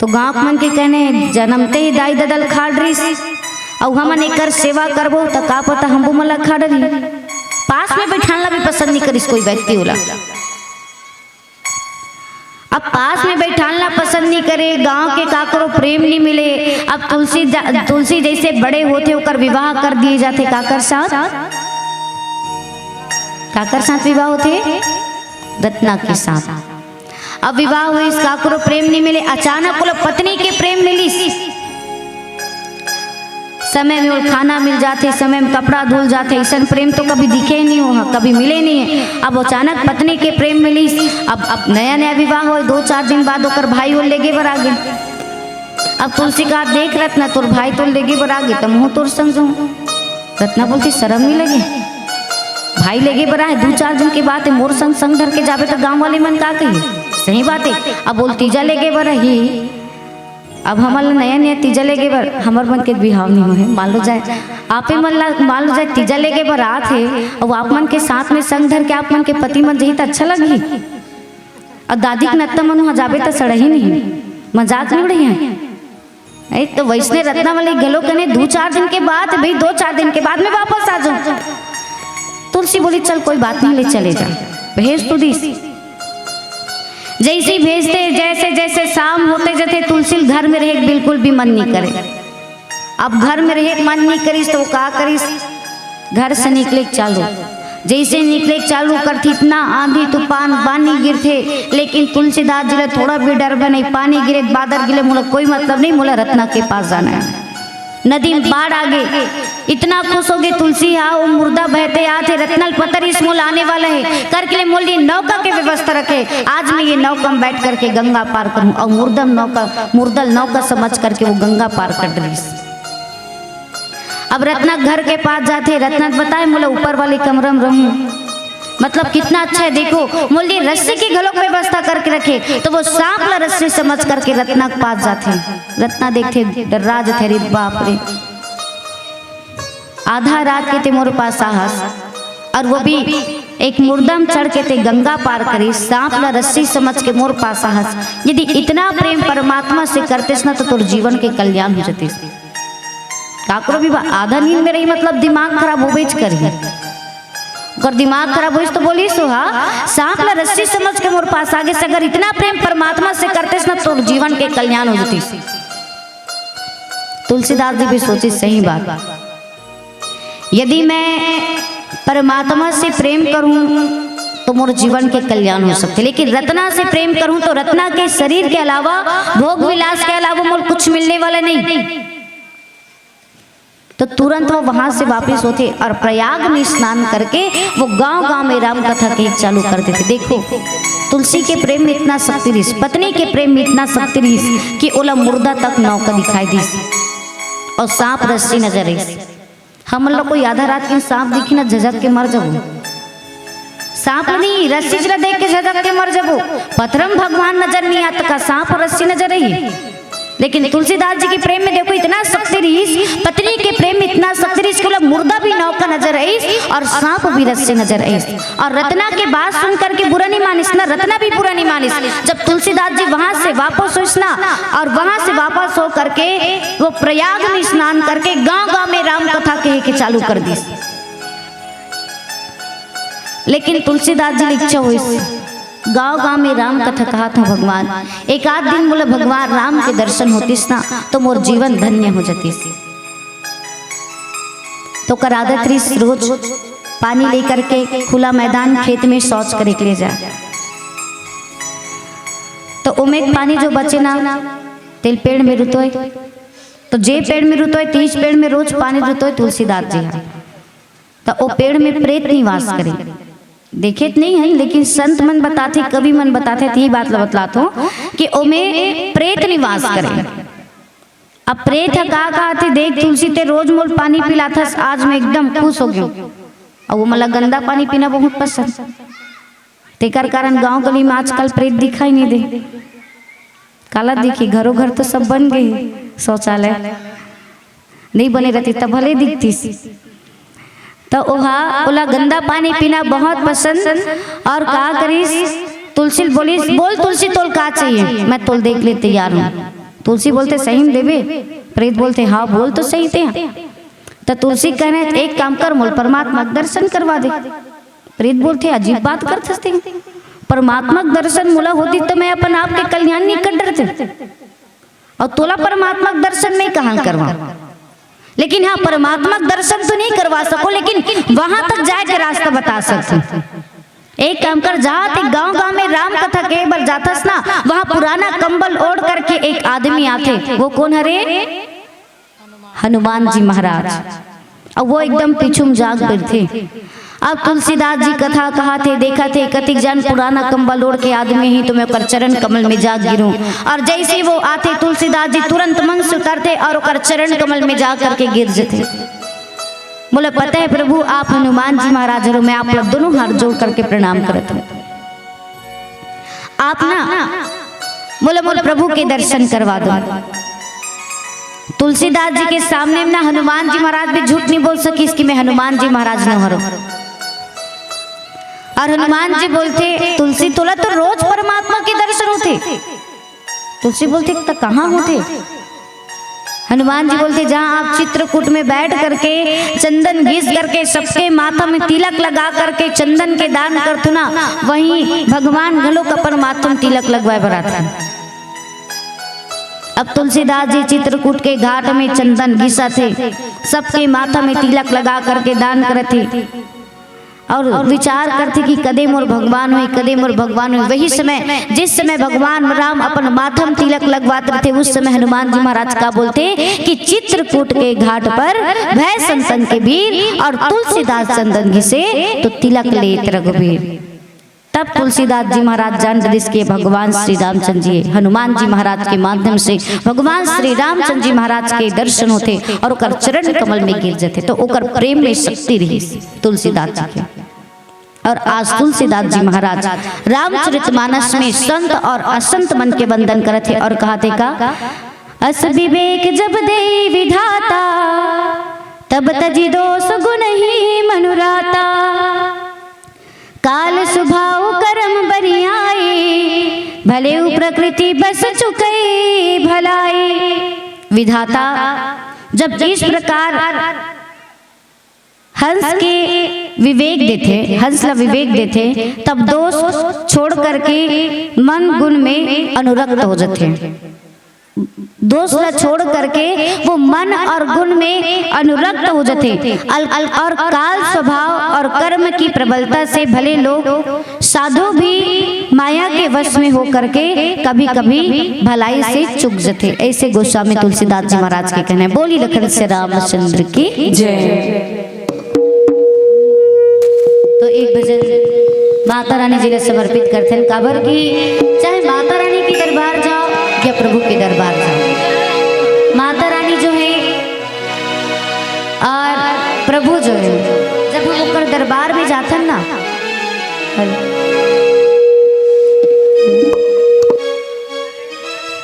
तो गांव मन के कहने, जन्मते ही दाई ददा ल खा डरिस, अउ हमन एकर सेवा करबो, त का पता हमू मन ला खा डरही। पास में बैठाना भी पसंद नहीं करिस कोई व्यक्ति ओला। अब पास में बैठाना पसंद नहीं करे, गांव के काकरो प्रेम नहीं मिले। अब तुलसी जा-, तुलसी जैसे बड़े होथे, ओकर विवाह कर दिए जाथे। काकर साथ? काकर साथ विवाह होथे? रत्ना के साथ। अब विवाह होइस, काकरो प्रेम नहीं मिले, अचानक ओला पत्नी के प्रेम मिलिस। समय में ओला खाना मिल जाथे, समय में कपड़ा धुल जाथे, अइसन प्रेम तो कभी दिखे नहीं हो, कभी मिले नहीं है। अब अचानक पत्नी के प्रेम मिलिस। अब, अब नया नया विवाह होय, दो चार दिन बाद ओकर भाई ओला लेगे बर आ गे। अब तुलसी कहा, "देख रत्ना, तोर भाई तोला लेगे बर आ गे, त महूं तोर संग जाहूं।" रत्ना बोलथे, "शरम नहीं लगे? भाई लेगे बर आए, दू चार दिन के बात है, मोर संग, संग धर के जाबे त गांव वाले मन का कही?" सही बात है। अब बोल, तीजा लेगे बर ही, अब हमन ला नया नया तीजा लेगे बर, हमर मन के बिहाव नहीं होए, मान लो जाए, आपे मन ला मान लो जाए, तीजा लेगे बर आत हे, अउ आप मन के साथ में संग धर के आप मन के पति मन जही त अच्छा लगही। अउ दादी के नत्ता मन वहां जाबे त सड़ही नहीं, मजाक नहीं उड़ही है। ए, तो वैसने रत्ना वाले घलो कने दू चार दिन के बाद, भाई, दू चार दिन के बाद मैं वापस आ जाहूं। तुलसी बोली, "चल, कोई बात नहीं, ले चले जा।" भेज तो दिस। जैसे ही भेजथे, जैसे जैसे शाम होते जाथे, तुलसी ल घर में रहे के बिल्कुल भी मन नहीं करे। अब घर में रहे के मन नहीं करिस, तो वो का करिस? घर से निकले के चालू, जैसे निकले के चालू करथे, इतना आंधी तूफान पानी गिरथे, लेकिन तुलसीदास जी ला थोड़ा भी डर बे नहीं। पानी गिरे, बादर गिरे, मोला कोई मतलब नहीं, मोला रत्ना के पास जाना है। नदी में बाढ़ आ गे, इतना खुश हो गे तुलसी हा, वो मुर्दा बहते आत हे, रत्ना ल पता रिस मोला आने वाला है, करके ले मोला ये नौका के व्यवस्था रखे, आज मैं ये नौका में बैठ करके गंगा पार करूं। और मुर्दम नौका, मुर्दल नौका समझ करके वो गंगा पार कर डरिस। अब रत्ना घर के पास जाथे, रत्ना बताए, "मोला ऊपर वाले कमरा में रहूं।" मतलब कितना अच्छा है, देखो, मोला रस्सी की घलोक व्यवस्था करके रखे, तो वो सांप ला रस्सी समझ करके रत्ना के पास जाथे। रत्ना देखथे, डर्रा जथे, "अरे बाप रे, आधा रात के ते मोर पास आहस, और वो भी एक मुर्दा में चढ़ के ते गंगा पार करिस, सांप ला रस्सी समझ के मोर पास आहस। यदि इतना प्रेम परमात्मा से करतेस ना, तो तोर जीवन के कल्याण हो जतिस।" काकरो भी बा-, आधा नींद में रही, मतलब दिमाग खराब होबेच करही। ओकर दिमाग खराब होइस तो बोलिस, "हा, सांप ला रस्सी समझ के मोर पास आगे से, अगर इतना प्रेम परमात्मा से करतेस ना, तोर जीवन के कल्याण हो जतिस।" तुलसीदास जी भी सोचिस, "सही बात, यदि मैं परमात्मा से प्रेम करूं तो मोर जीवन के कल्याण हो सकथे, लेकिन रत्ना से प्रेम करूं तो रत्ना के शरीर के अलावा, भोग विलास के अलावा मोला कुछ मिलने वाला नहीं।" तो तुरंत वो वहां से वापस होथे और प्रयाग में स्नान करके वो गांव-गांव में राम कथा कहे चालू कर देथे। देखो, तुलसी के प्रेम में इतना शक्ति रहिस, पत्नी के प्रेम में इतना शक्ति रहिस कि ओला मुर्दा तक नौका दिखाई दिस और सांप रस्सी नजर आइस। हमन ला कोई आधा रात के सांप दिखी ना, झझक के मर जाबो। सांप ला नहीं, रस्सी ला देख के झझक के मर जाबो। पथरा में भगवान नजर नहीं आत, का सांप और रस्सी नजर आई? लेकिन तुलसीदास जी के प्रेम में देखो, इतना शक्ति रहिस, पत्नी के प्रेम में इतना शक्ति रहिस कि ओला मुर्दा भी नौका नजर आइस और सांप भी रस्सी नजर आइस। और रत्ना के बात सुन करके बुरा नहीं मानिस ना, रत्ना भी बुरा नहीं मानिस। जब तुलसीदास जी वहां से वापस होइस ना, और वहां से वापस हो करके वो प्रयाग में स्नान करके गांव-गांव में राम कथा कहे के चालू कर दिस। लेकिन तुलसीदास जी ला इच्छा होइस, गांव गांव में राम कथा कहत हूँ भगवान, एक आध दिन मोला भगवान राम के दर्शन होतिस ना, तो मोर जीवन धन्य हो जतिस। तो ओकर आदत रहिस रोज पानी लेकर के खुला मैदान खेत में शौच करे के ले जाए। तो ओमे के पानी जो बचे ना, तेल पेड़ में रुतोय, तो जे पेड़ में रुतोय, तीस पेड़ में रोज पानी रुतोय तुलसीदास जी ह। तो ओ पेड़ में प्रेत निवास करे। देखे त नहीं है, लेकिन संत मन बताथे, कवि मन बताथे, त ये बात ल बतलात हो कि ओमे प्रेत निवास करे। अब प्रेत ह का कहथे, "देख तुलसी, ते रोज मोल पानी पिलाथस, आज मैं एकदम खुश हो गयो।" अब वो मोला गंदा पानी पीना बहुत पसंद, तेकर कारण गांव गली में आजकल प्रेत दिखाई नहीं दे। काला दिखी, घरों घर तो सब बन गए शौचालय, नहीं बने रहती तब भले दिखतीस। तो ओहा ओला गंदा पानी पीना बहुत पसंद, और का करिस, तुलसी ल बोलिस, "बोल तुलसी, तोल का चाहिए, मैं तोल देख ले तैयार हूँ।" तुलसी बोलथे, "सही में देबे?" प्रेत बोलथे, "हाँ, बोल तो सही ते।" तो तुलसी कहने, "एक काम कर, मोल परमात्मा के दर्शन करवा दे।" प्रेत बोलथे, "अजीब बात करथस ते, परमात्मा के दर्शन मोला होती तो मैं अपन आप के कल्याण नहीं कर डरते।" और तोला परमात्मा के दर्शन मैं कहाँ करवा, लेकिन हाँ, परमात्मा के दर्शन तो नहीं करवा सको, लेकिन वहां तक जाए के रास्ता बता सकते। एक काम कर, जहाँ ते गांव गांव में राम कथा के बर जाथस ना, वहां पुराना कंबल ओढ़ करके एक आदमी आथे। वो कौन हरे? हनुमान जी महाराज। अब वो एकदम पीछू में जाग गिरथे। अब तुलसीदास जी कथा कहत हे, देखत हे, कतिक जन पुराना कंबल ओढ़ के आदमी ही, तो मैं ओकर चरण कमल में जाग गिरूं। और जैसे वो आथे, तुलसीदास जी तुरंत मन से उतरथे और ओकर चरण कमल में जा करके गिर जथे। बोले, "पता है प्रभु, आप हनुमान जी महाराज हरो, मैं आप लोग दोनों हाथ जोड़ करके प्रणाम करत हूँ।" आप ना बोले, "मोर प्रभु के दर्शन करवा दो।" तुलसीदास जी के सामने में ना हनुमान जी महाराज भी झूठ नहीं बोल सकिस कि मैं हनुमान जी महाराज न हरो। और हनुमान जी बोलथे, "तुलसी, तोला तो रोज परमात्मा के दर्शन होथे।" तुलसी बोलथे, "त कहाँ होथे?" हनुमान जी बोलथे, "जहाँ आप चित्रकूट में बैठ करके, चंदन घिस करके, सबके माथा में तिलक लगा करके चंदन के दान करथो ना, वहीं भगवान घलोक अपन माथा में तिलक लगवाए बर आथे।" अब तुलसीदास जी चित्रकूट के घाट में चंदन घिसत हे, सबके माथा में तिलक लगा करके दान करत हे। और विचार करथे कि कदे मोर भगवान होही, कदे मोर भगवान होही। वही समय, जिस समय भगवान राम अपन माथा म तिलक लगवात रथे, उस समय हनुमान जी महाराज का बोलथे कि चित्रकूट के घाट पर भय संतन के बीर और तुलसीदास चंदन घिसे तो तिलक लेत रघुबीर। तब तुलसीदास जी महाराज जान डरिस के भगवान श्री रामचंद्र जी, हनुमान जी महाराज के माध्यम से भगवान श्री रामचंद्र जी महाराज के दर्शन होथे और ओकर चरण कमल में गिर जथे, तो ओकर प्रेम में शक्ति रहिस तुलसीदास जी के। और आज तुलसीदास जी महाराज रामचरितमानस में संत और असंत मन के वंदन करत हे और कहत हे का, "अस विवेक जब देई विधाता, तब तजि दोष गुण ही मनुराता। काल सुभाव करम बरियाई, भले उ प्रकृति बस चुकई भलाई।" विधाता जब इस प्रकार हंस के विवेक देथे, हंस ला विवेक देथे, तब दोष छोड़ करके मन गुण में अनुरक्त हो जथे। दोष ला छोड़ करके वो मन और गुण में अनुरक्त हो जथे। अल-, अल-, और काल स्वभाव और कर्म की प्रबलता से भले लोग साधु भी माया के वश में हो करके कभी-कभी भलाई से चूक जथे। ऐसे गोस्वामी तुलसीदास जी महाराज के कहना है। बोली लखन से रामचंद्र की जय। तो एक भजन माता रानी जी ला समर्पित करथन, काबर कि चाहे माता रानी के दरबार जाओ या प्रभु के दरबार जाओ, माता रानी जो है और प्रभु जो है, जब हम ओकर दरबार में जाथन ना,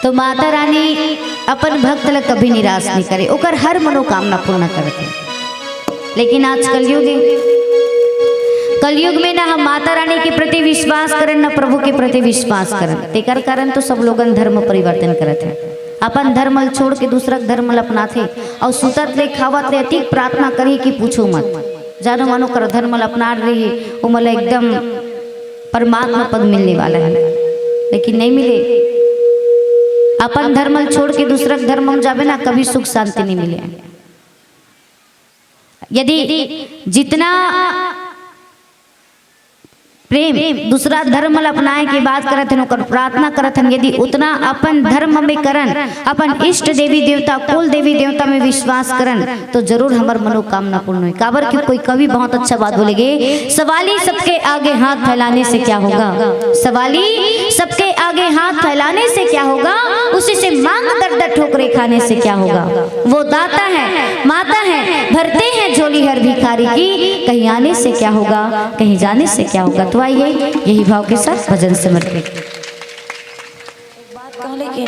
तो माता रानी अपन भक्त ला कभी निराश नहीं करे, ओकर हर मनोकामना पूर्ण करथे। लेकिन आज कलयुग है, कलयुग में ना हम माता रानी के प्रति विश्वास करन, ना प्रभु के प्रति विश्वास करन। तेकर कारण तो सब लोगन धर्म परिवर्तन करत हे, अपन धर्म ल छोड़ के दूसरा धर्म ल अपनाथे। और सुतत ले खावत ले अतिक प्रार्थना करही कि पूछो मत। जानो मानो कर धर्म ल अपना रही, वो मोला एकदम परमात्मा पद मिलने वाला है, लेकिन नहीं मिले। अपन धर्म ल छोड़ के दूसरा धर्म में जाबे ना, कभी सुख शांति नहीं मिले। यदि जितना प्रेम दूसरा धर्म ल अपनाए के बात करत हन, ओकर प्रार्थना करत हन, यदि उतना अपन धर्म में करन, अपन इष्ट देवी देवता, कुल देवी देवता में विश्वास करन, तो जरूर हमर मनोकामना पूर्ण होई। काबर कि कोई कवि बहुत अच्छा बात बोलेगे, "सवाली सबके आगे हाथ फैलाने से क्या होगा, सवाली सबके आगे हाथ फैलाने से क्या होगा, उसी से मांग दर दर ठोकरे खाने से क्या होगा। वो दाता है, माता है, भरते हैं झोली हर भिखारी की, कहीं आने से क्या होगा, कहीं जाने से क्या होगा।" तो आइए, यही भाव के साथ भजन समर्पित। बात कहले के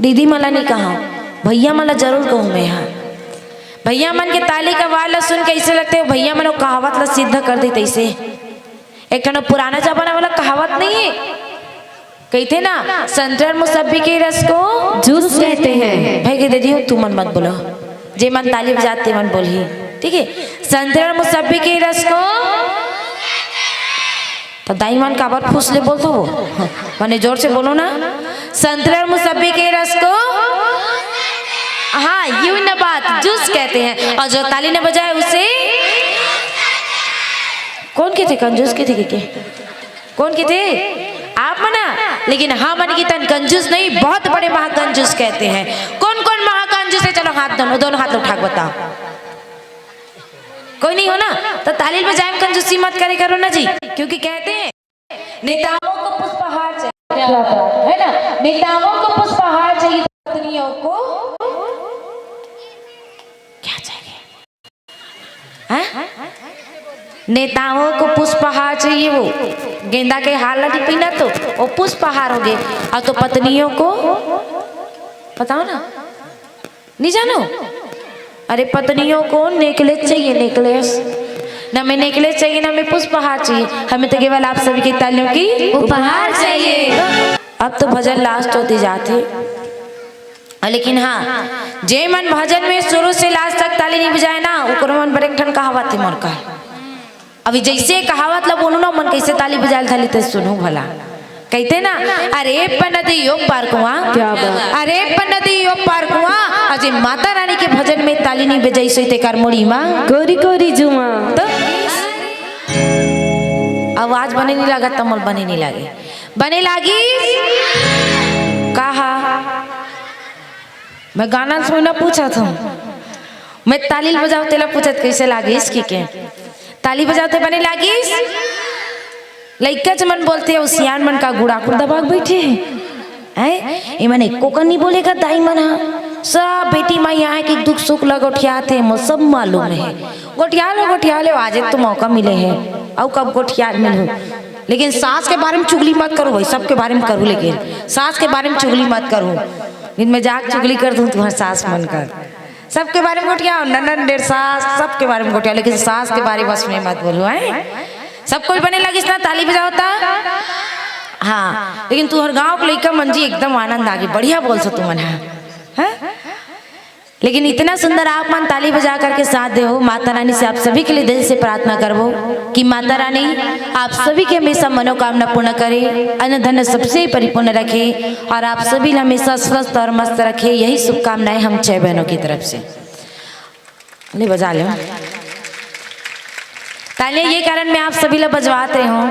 दीदी मन ला नहीं कहा, भैया मन ला जरूर कहूँ मैं हा। भैया मन के ताली का आवाज ला सुन के ऐसे लगथे, भैया मन वो कहावत ला सिद्ध कर दे तैसे। एक ठन पुराना जमाना वाला कहावत नहीं है, कहिथे ना, "संतरा और मुसब्बी के रस को जूस कहते हैं।" भाई के दीदी हो, तू मन मत बोलो, जे मन ताली बजाते मन बोलही, ठीक है? संतरा और मुसब्बी के रस को तो दाई मन काबर फूस ले बोलथो? माने जोर से बोलो ना। संतरा और मुसब्बी के रस को, हाँ, यू ना बात जूस कहते हैं, और जो ताली न बजाए उसे कौन कहिथे? कंजूस कहिथे के? कौन कहिथे? आप मना। लेकिन हमन के तन कंजूस नहीं, बहुत बड़े महाकंजूस कहते हैं। कौन कौन महाकंजूस है? चलो हाथ दोनों, दोनों हाथ उठा के बताओ। कोई नहीं हो ना, तो ताली बजाए में कंजूसी मत करे करो ना जी, क्योंकि कहते हैं, "नेताओं को पुष्पहार चाहिए।" क्या बात है ना, "नेताओं को पुष्पहार चाहिए, पत्नियों को क्या चाहिए?" हैं? नेताओं को पुष्पहार चाहिए, वो गेंदा के हार ला नहीं पहना तो वो पुष्पहार हो गए। और तो पत्नियों को बताओ ना, नहीं जानो? अरे, पत्नियों को नेकलेस चाहिए, नेकलेस। ना में नेकलेस चाहिए, ना में पुष्पहार चाहिए। हमें तो केवल आप सभी की तालियों की उपहार चाहिए। अब तो भजन लास्ट होती जाती, लेकिन हाँ, जे मन भजन में शुरू से लास्ट तक ताली नहीं बजाए ना, ओकरो मन बर एक ठन कहावत है मोर का। अभी जैसे कहावत ला बोलू ना, मन कैसे ताली बजाए थाली ते सुनू भला। कहते ना, "अरे पनदी ओ पार कुआं।" क्या बात। "अरे पनदी ओ पार कुआं।" अजे माता रानी के भजन में ताली नहीं बजाई सोई ते कर मोड़ी माँ। कोरी कोरी जुआ। तो आवाज बने नहीं लगा, तमल बने नहीं लगे, बने लागी। कहा मैं गाना सुनना पूछा था, मैं ताली बजाओ तेला पूछत कैसे लागिस कि के? ताली बजाओ ते बने लागिस? लइका च मन बोलते हो, सियान मन का गुड़ाखुर दबा के बैठे हैं। हैं? ये मन एको कन नहीं बोलेगा दाई मन हा। सब बेटी माई आए के दुख सुख ला गोठियात हे, मोर सब मालूम है। गोठिया लो, गोठिया लो, आज एक तो मौका मिले है, अउ कब गोठिया मिलू। लेकिन सास के बारे में चुगली मत करो भाई, सबके बारे में करू, लेकिन सास के बारे में चुगली मत करो। दिन में जाके चुगली कर दूं तुम्हारे सास मन कर। सबके बारे में गोठियाओ, ननन डेर सास, सबके बारे में गोठियाओ, लेकिन सास के बारे बस में मत बोलो, हैं? सब कोई बने लगिस ना, ताली बजाओ ता। हाँ, लेकिन तुहर गांव के लइका मन जी एकदम आनंद आगे, बढ़िया बोल सो तुमन, हाँ? हाँ? लेकिन इतना सुंदर आप मन ताली बजा करके साथ दे हो। माता रानी से आप सभी के लिए दिल से प्रार्थना करबो कि माता रानी आप सभी के हमेशा मनोकामना पूर्ण करे, अन्न धन सबसे परिपूर्ण रखे और आप सभी हमेशा स्वस्थ और मस्त रखे। यही शुभकामनाएं हम छह बहनों की तरफ से। ले बजा ले तालियां। ये कारण मैं आप सभी ला बजवात रहे हूँ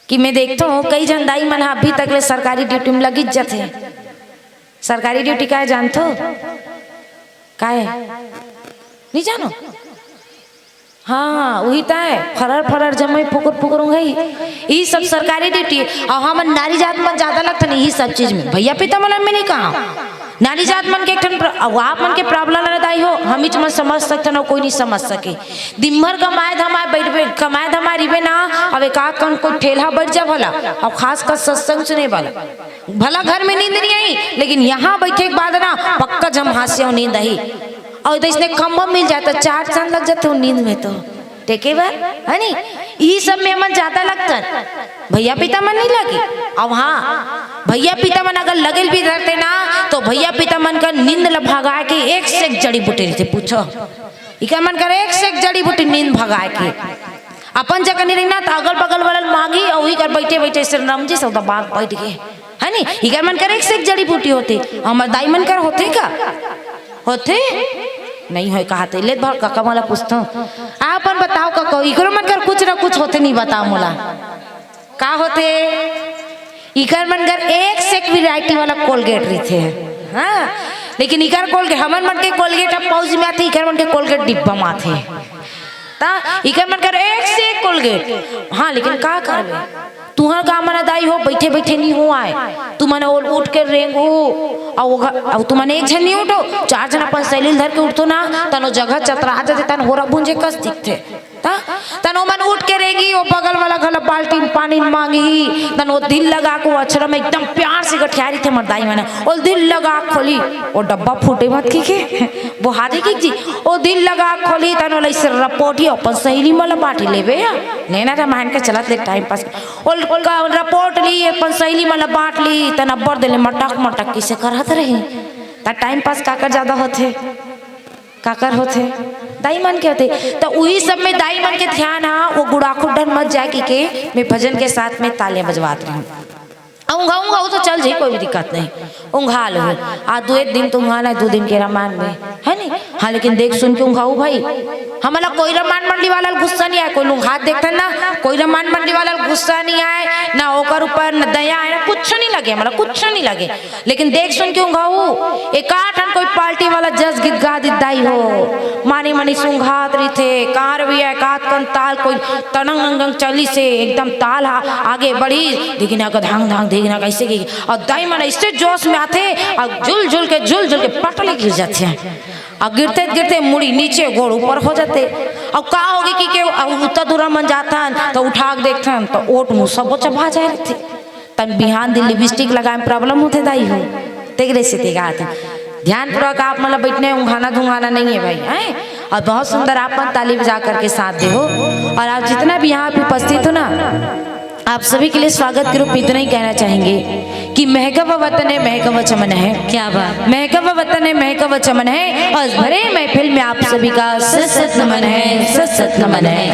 कि मैं देखता हूँ कई झन दाई मन ह अभी तक ले सरकारी ड्यूटी में लगिच जाथे। सरकारी ड्यूटी का है जानथो? का है? नहीं जानो? हाँ, वही तो है, फरर फरर जमई फुकुर फुकुर उंघई, यही सब सरकारी ड्यूटी। और हमन नारी जात मन ज्यादा लगथन यही सब चीज में। भैया पिता मन में नहीं कहा, नारी जात मन के एक ठन प्र-, अब आप मन के प्रॉब्लम रहता ही हो, हम ही मन समझ सकथन और कोई नहीं समझ सके। दिन भर कमाए धमाए बैठबे, कमाए धमाए रहिबे ना, अब एक आध कन कोई ठेलहा बैठ जा भला, और खास कर सत्संग सुने वाला। भला घर में नींद नहीं आई, लेकिन यहाँ बैठे के बाद ना पक्का जम हास्य नींद आई। और तो इसने खंभा मिल जाता, चार चांद लग जाते हो नींद में तो। देखे बार, है नी? ई सब में मन ज्यादा लगता, भैया पिता मन नहीं लगे। अब हाँ, भैया पिता मन अगर लगल भी रहते ना, तो भैया पिता मन का नींद ल भगा के एक से एक जड़ी बूटी रहते। पूछो, इका मन कर एक से एक जड़ी बूटी नींद भगा के। अपन जगह नहीं रही ना, त अगल बगल वाला मांगी, अउ इकर बैठे बैठे सिर नम जी सौदा बाग बैठ गए, है नी? इकर मन कर एक से एक जड़ी बूटी होथे, हमर दाई मन कर होथे का? होथे? नहीं होय कहा थे, ले भर काका मोला पूछथों। आप अपन बताओ काका, इकरो मन कर कुछ ना कुछ होथे, नहीं बताओ मोला। का होथे? इकर मन कर एक से एक वैरायटी वाला कोलगेट रहिथे। हाँ, लेकिन इकर कोलगेट, हमन मन के कोलगेट अब पाउच में आथे, इकर मन के कोलगेट डिब्बा में आथे। ता इकर मन कर एक से एक कोलगेट। हाँ, लेकिन का करबे, तुहर का मन दाई हो, बैठे बैठे नहीं हो आए, तुमन ओल उठ के रेंगो, अउ ओघ-, अउ तुमन एक झन नहीं उठो, चार झन अपन सैली ल धर के उठथो ना, तनो जगह चतरा जाथे, तन होरा भूंजे कस दिखथे। ता तन ओमन उठ के रेंगी, ओ बगल वाला घला बाल्टी में पानी मांगही, तन ओ दिल लगा के ओ अछरा में एकदम प्यार से गठियारी थे हमर दाई मन, ओ दिल लगा के खोली, ओ डब्बा फूटे मत की के, बोहा दे की जी, ओ दिल लगा के खोली, तन ओला इसे रपोटी अपन सहेली मन ला बांटी लेबे या। नैना रामायण के चलत ले टाइम पास, ओ ल-, का रपोट ली, अपन सहेली मन ला बांट ली, तन अब्बड़ देले मटक मटक किसे करत रही। ता टाइम पास काकर ज्यादा होथे? काकर होथे? दाई मन के होथे। त उही सब में दाई मन के ध्यान हा, वो गुड़ाखू डहन मत जाए कि के, मैं भजन के साथ में तालियां बजवात रहूं। आ ऊंघा, ऊंघा, वो तो चल जाई, कोई भी दिक्कत नहीं। ऊंघा लो। आ दो एक दिन तो ऊंघा ना, दो दिन के रामायण में, है नी? हाँ, लेकिन देख सुन के ऊंघाऊ भाई। हमला कोई रामायण मंडली वाला गुस्सा नहीं आए, कोई लोग हाथ देखते ना, कोई रामायण मंडली वाला गुस्सा नहीं आए, ना ओकर ऊपर न दया है, ना कुछ नहीं लगे, हमला कुछ नहीं लगे। लेकिन देख सुन के ऊंघाऊ, एकाठन कोई पार्टी वाला जस गीत गा दित दाई हो, मानी मानी सुंघात रहिथे, कार भी एकाध कन ताल कोई तनंग अंगंग चली से एकदम ताल हा, आगे बढ़ी, देखी ना का धांग धांग, देखी ना कैसे की, और दाई मन ऐसे जोश में आथे, और झुल झुल के, झुल झुल के पटले गिर जाथे, और गिरते गिरते मुड़ी नीचे, गोड़ ऊपर हो जाथे। और का होगे कि के, अब उतना दूरा मन जाथन, तो उठा के देखथन, तो ओट मुँह सबो चबा जाए रहिथे। तन बिहान दिन लिपस्टिक लगाए में प्रॉब्लम होथे दाई हो, तेकरे से तेगा आथे। ध्यानपूर्वक आप मन ला बैठने, ऊंघाना धुंघाना नहीं है भाई, हैं? और बहुत सुंदर आप मन ताली बजा करके साथ दे हो। और आप जितना भी यहाँ पे उपस्थित हो ना, आप सभी के लिए स्वागत के रूप में इतना ही कहना चाहेंगे कि महकवा वतन है, महकवा चमन है। क्या बात। महकवा वतन है, महकवा चमन है, और भरे महफिल में आप सभी का सत सत नमन है, सत सत नमन है।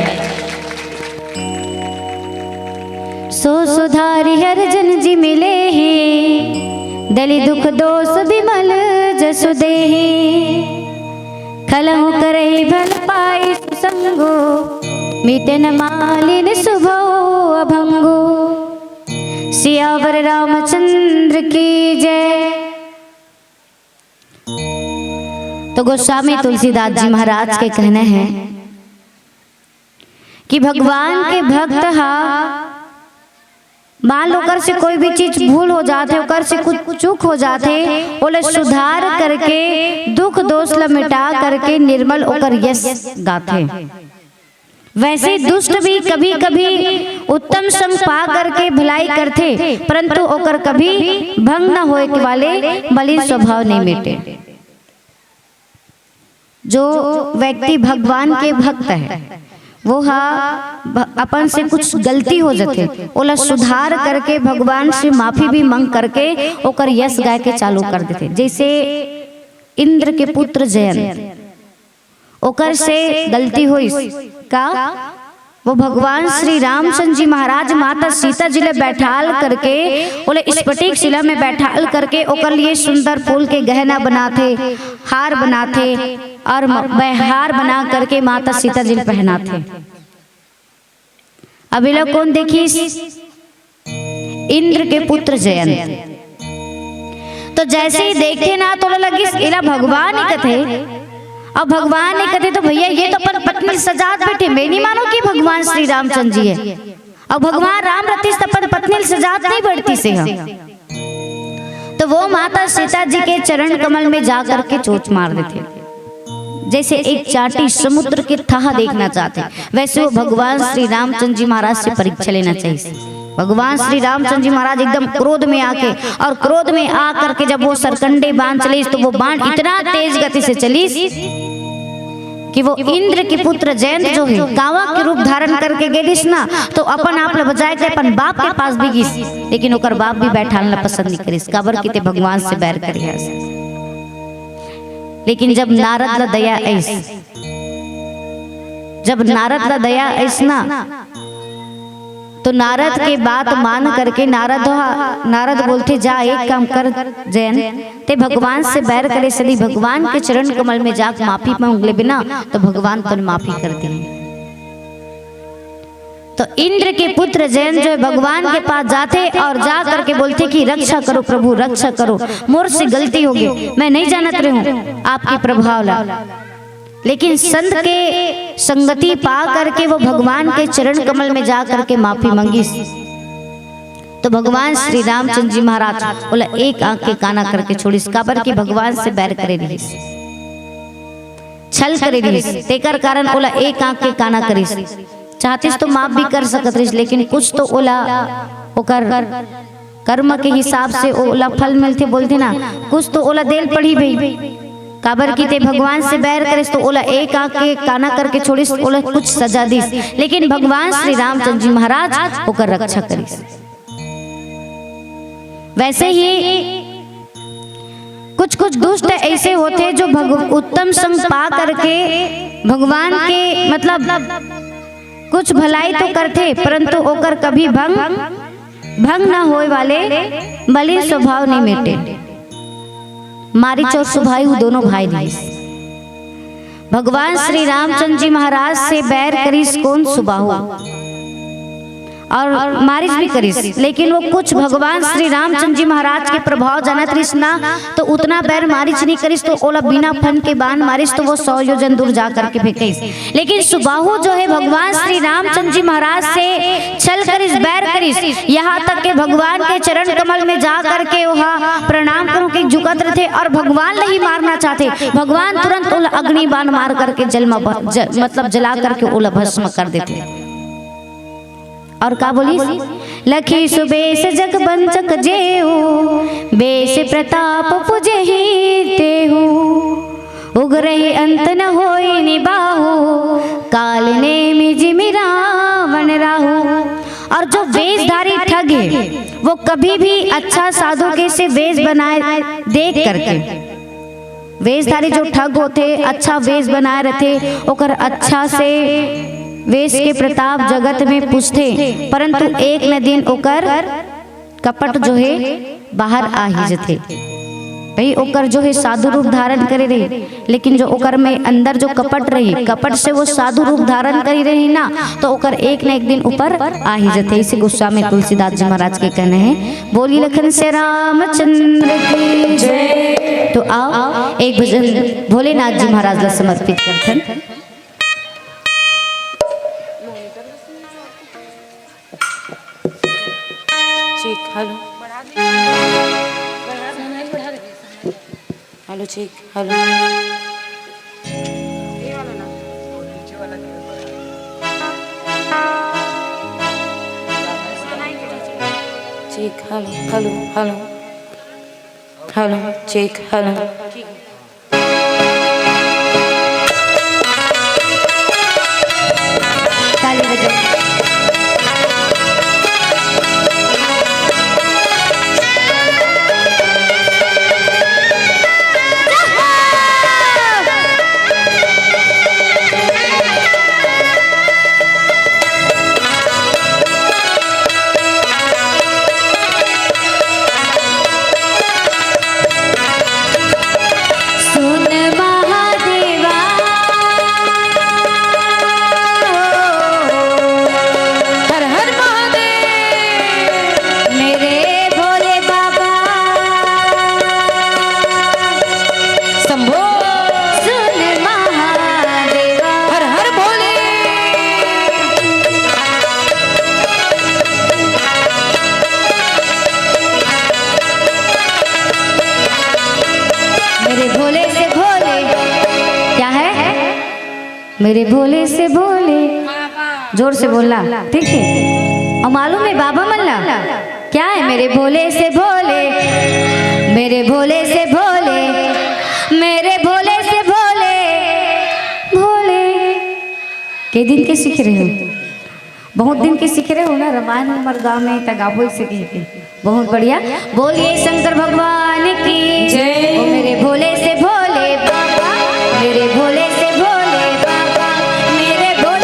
सो सुधारि हर जन जिमि लेहि, दलि दुख दोष बिमल जसु देहि। खलहु करहि भल पाइ सुसंगु, मिटे न मालिन सुभउ अभंगु। सियावर रामचंद्र की जय। तो गोस्वामी तुलसीदास जी महाराज के कहना है कि भगवान के भक्त हा, मान लो ओकर से कोई भी चीज भूल हो जाथे, ओकर से कुछ चूक हो जाथे, ओला सुधार करके, दुख दोष ला मिटा करके निर्मल ओकर यश गाथे। वैसे दुष्ट भी कभी-कभी उत्तम संग पा करके भलाई करथे, परंतु ओकर कभी भंग न होए वाले मलिन स्वभाव नहीं मिटे। जो व्यक्ति भगवान के भक्त है, वो हा भ-, अपन से कुछ गलती हो जाथे, ओला सुधार करके भगवान से माफी भी मांग करके ओकर यश गाय के चालू कर देथे। जैसे इंद्र के पुत्र जयंत, ओकर से गलती होइस का? वो भगवान श्री रामचंद्र जी महाराज माता सीता जी ले बैठाल करके, ओले स्फटिक शिला में बैठाल करके ओकर लिए सुंदर फूल के गहना बनाथे, हार बनाथे और म-, वह हार बना करके माता सीता जी ले पहनाथे। अब एला कौन देखिस? इंद्र के पुत्र जयंत। तो जैसे ही देखथे ना, तो ओला लगिस, एला भगवान ही कथे। अब भगवान ही कथे, तो भैया, ये तो अपन पत्नी सजात बैठे, मैं नहीं मानो कि भगवान श्री रामचंद्र जी है। अब भगवान राम रहतिस, तो अपन पत्नी सजात नहीं बैठतिस हे। तो वो माता सीता जी के चरण कमल में जा करके चोंच मार देथे। जैसे एक चांटी समुद्र के तह देखना चाहथे, वैसे वो भगवान श्री रामचंद्र जी महाराज से परीक्षा लेना चाहिए। भगवान श्री रामचंद्र जी महाराज एकदम क्रोध में आके, और क्रोध में आ करके जब वो सरकंडे बाण चलिस, तो वो बाण इतना तेज गति से चलिस कि वो इंद्र के पुत्र जयंत जो है, कावा के रूप धारण करके गे रिहिस ना, तो अपन आप ला बचाए के अपन बाप के पास भी गिस, लेकिन ओकर बाप भी बैठालना पसंद नहीं करिस, काबर कि ते भगवान से बैर करे हस। लेकिन जब नारद ला दया आइस, जब नारद ला दया अइस ना, तो नारद के बात मान करके नारद ह-, नारद बोलथे, "जा, एक काम कर जयंत, ते भगवान से बैर करे से यदि भगवान के चरण कमल में जाके माफी मांग लेबे ना, तो भगवान तोर माफी कर देही।" तो इंद्र के पुत्र जयंत जो है भगवान के पास जाथे और जा करके बोलथे कि, "रक्षा करो प्रभु, रक्षा करो, मोर से गलती हो गई, मैं नहीं जानत रहूं आपके प्रभाव ला।" लेकिन संत के संगति पा करके वो भगवान के चरण कमल में जा करके माफी मांगिस। तो भगवान श्री रामचंद्र जी महाराज ओला एक आंख के काना करके छोड़िस, काबर कि भगवान से बैर करे रहिस, छल करे रहिस, तेकर कारण ओला एक आंख के काना करिस। चाहतिस तो माफ भी कर सकत रहिस, लेकिन कुछ तो ओला ओकर कर्म के हिसाब से ओला फल मिलथे, बोलथे ना, कुछ तो ओला देल पड़ी भई। काबर कि ते भगवान से बैर करिस तो ओला एक आंख के काना करके छोड़िस, ओला कुछ सजा दिस, लेकिन भगवान श्री रामचंद्र जी महाराज ओकर रक्षा करिस। वैसे ही कुछ कुछ दुष्ट ऐसे होथे जो भग-, उत्तम संग पा करके भगवान के, मतलब, कुछ भलाई तो करथे, परंतु ओकर कभी भंग, भंग न होए वाले मलिन स्वभाव नहीं मेटे। मारीच और सुबाहु दोनों भाई रिहिस। भगवान श्री रामचंद्र जी महाराज से बैर करिस कोन? सुबाहु। और मारीच भी करिस, लेकिन वो कुछ भगवान श्री रामचंद्र जी महाराज के प्रभाव जानत रहिस ना, तो उतना बैर मारीच नहीं करिस, तो ओला बिना फन के बाण मारिस, तो वो सौ योजन दूर जा करके फेंकिस। लेकिन सुबाहु जो है भगवान श्री रामचंद्र जी महाराज से छल करिस, बैर करिस, यहाँ तक के भगवान के चरण कमल में जा करके ओहा प्रणाम करो के झुकत रथे और भगवान ला ही मारना चाहथे। भगवान तुरंत ओला अग्नि बाण मार करके जल में ब-, ज-, मतलब जला करके ओला भस्म कर देथे। और का बोलिस? लखीसु बेस जग बंचक जेऊ, बेस प्रताप पुजही तेहू। उग्रही अंत न होई निबाहू, काल नेमि जिमि रावण राहू। और जो वेशधारी ठग है, वो कभी भी अच्छा साधु के से वेश बनाए देख करके, वेशधारी जो ठग होथे, अच्छा वेश बनाए रथे, ओकर अच्छा से वेश के प्रताप जगत में पुजथे, परंतु एक न दिन ओकर कपट जो है बाहर आ ही जथे। भाई, ओकर जो है साधु रूप धारण करे रही, लेकिन जो ओकर में अंदर जो कपट रही, कपट से वो साधु रूप धारण करे रही ना, तो ओकर एक न एक दिन ऊपर आ ही जथे। इसे गोस्वामी तुलसीदास जी महाराज के कहना है। बोली लखन से रामचंद्र की जय। तो आओ, एक भजन भोलेनाथ जी महाराज ला समर्पित करथन। ठीक, हेलो। हेलो, ठीक, हेलो। ठीक, हेलो, हेलो, हेलो। हेलो, ठीक, हेलो। ताली बजाओ। सुन महादेवा, हर हर महादेव, मेरे भोले बाबा। शंभो। सुन महादेवा। हर हर भोले। मेरे भोले से भोले। क्या है? मेरे भोले से भोले। जोर से बोलना, ठीक है? और मालूम है बाबा मन ला? क्या है? मेरे भोले से भोले, मेरे भोले से भोले, मेरे भोले से भोले, भोले। के दिन के सीख रहे हो? बहुत दिन के सीख रहे हो ना, रामायण हमर गाँव में त गाबो ही सीखे के। बहुत बढ़िया, बोलिए शंकर भगवान की जय। ओ मेरे भोले से भोले बाबा, मेरे भोले से भोले बाबा, मेरे भोले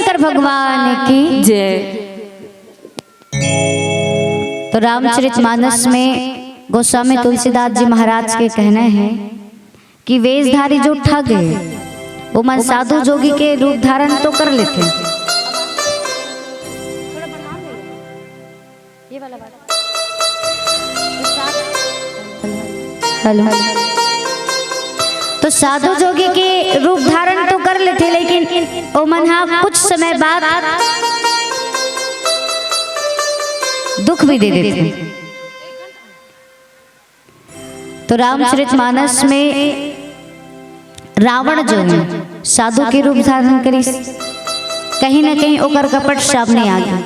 शंकर भगवान की। जय। तो रामचरित मानस में गोस्वामी तुलसीदास जी महाराज के कहना है कि वेशधारी जो ठग है, वो मन साधु जोगी के रूप धारण तो कर लेते हैं। ये वाला बात। हेलो। तो साधु जोगी के रूप धारण तो कर लेते, लेकिन ओमन हा कुछ समय बाद दुख भी दे देते। तो रामचरितमानस में रावण जो है, साधु के रूप धारण करिस, कहीं ना कहीं ओकर कपट सामने आ गया।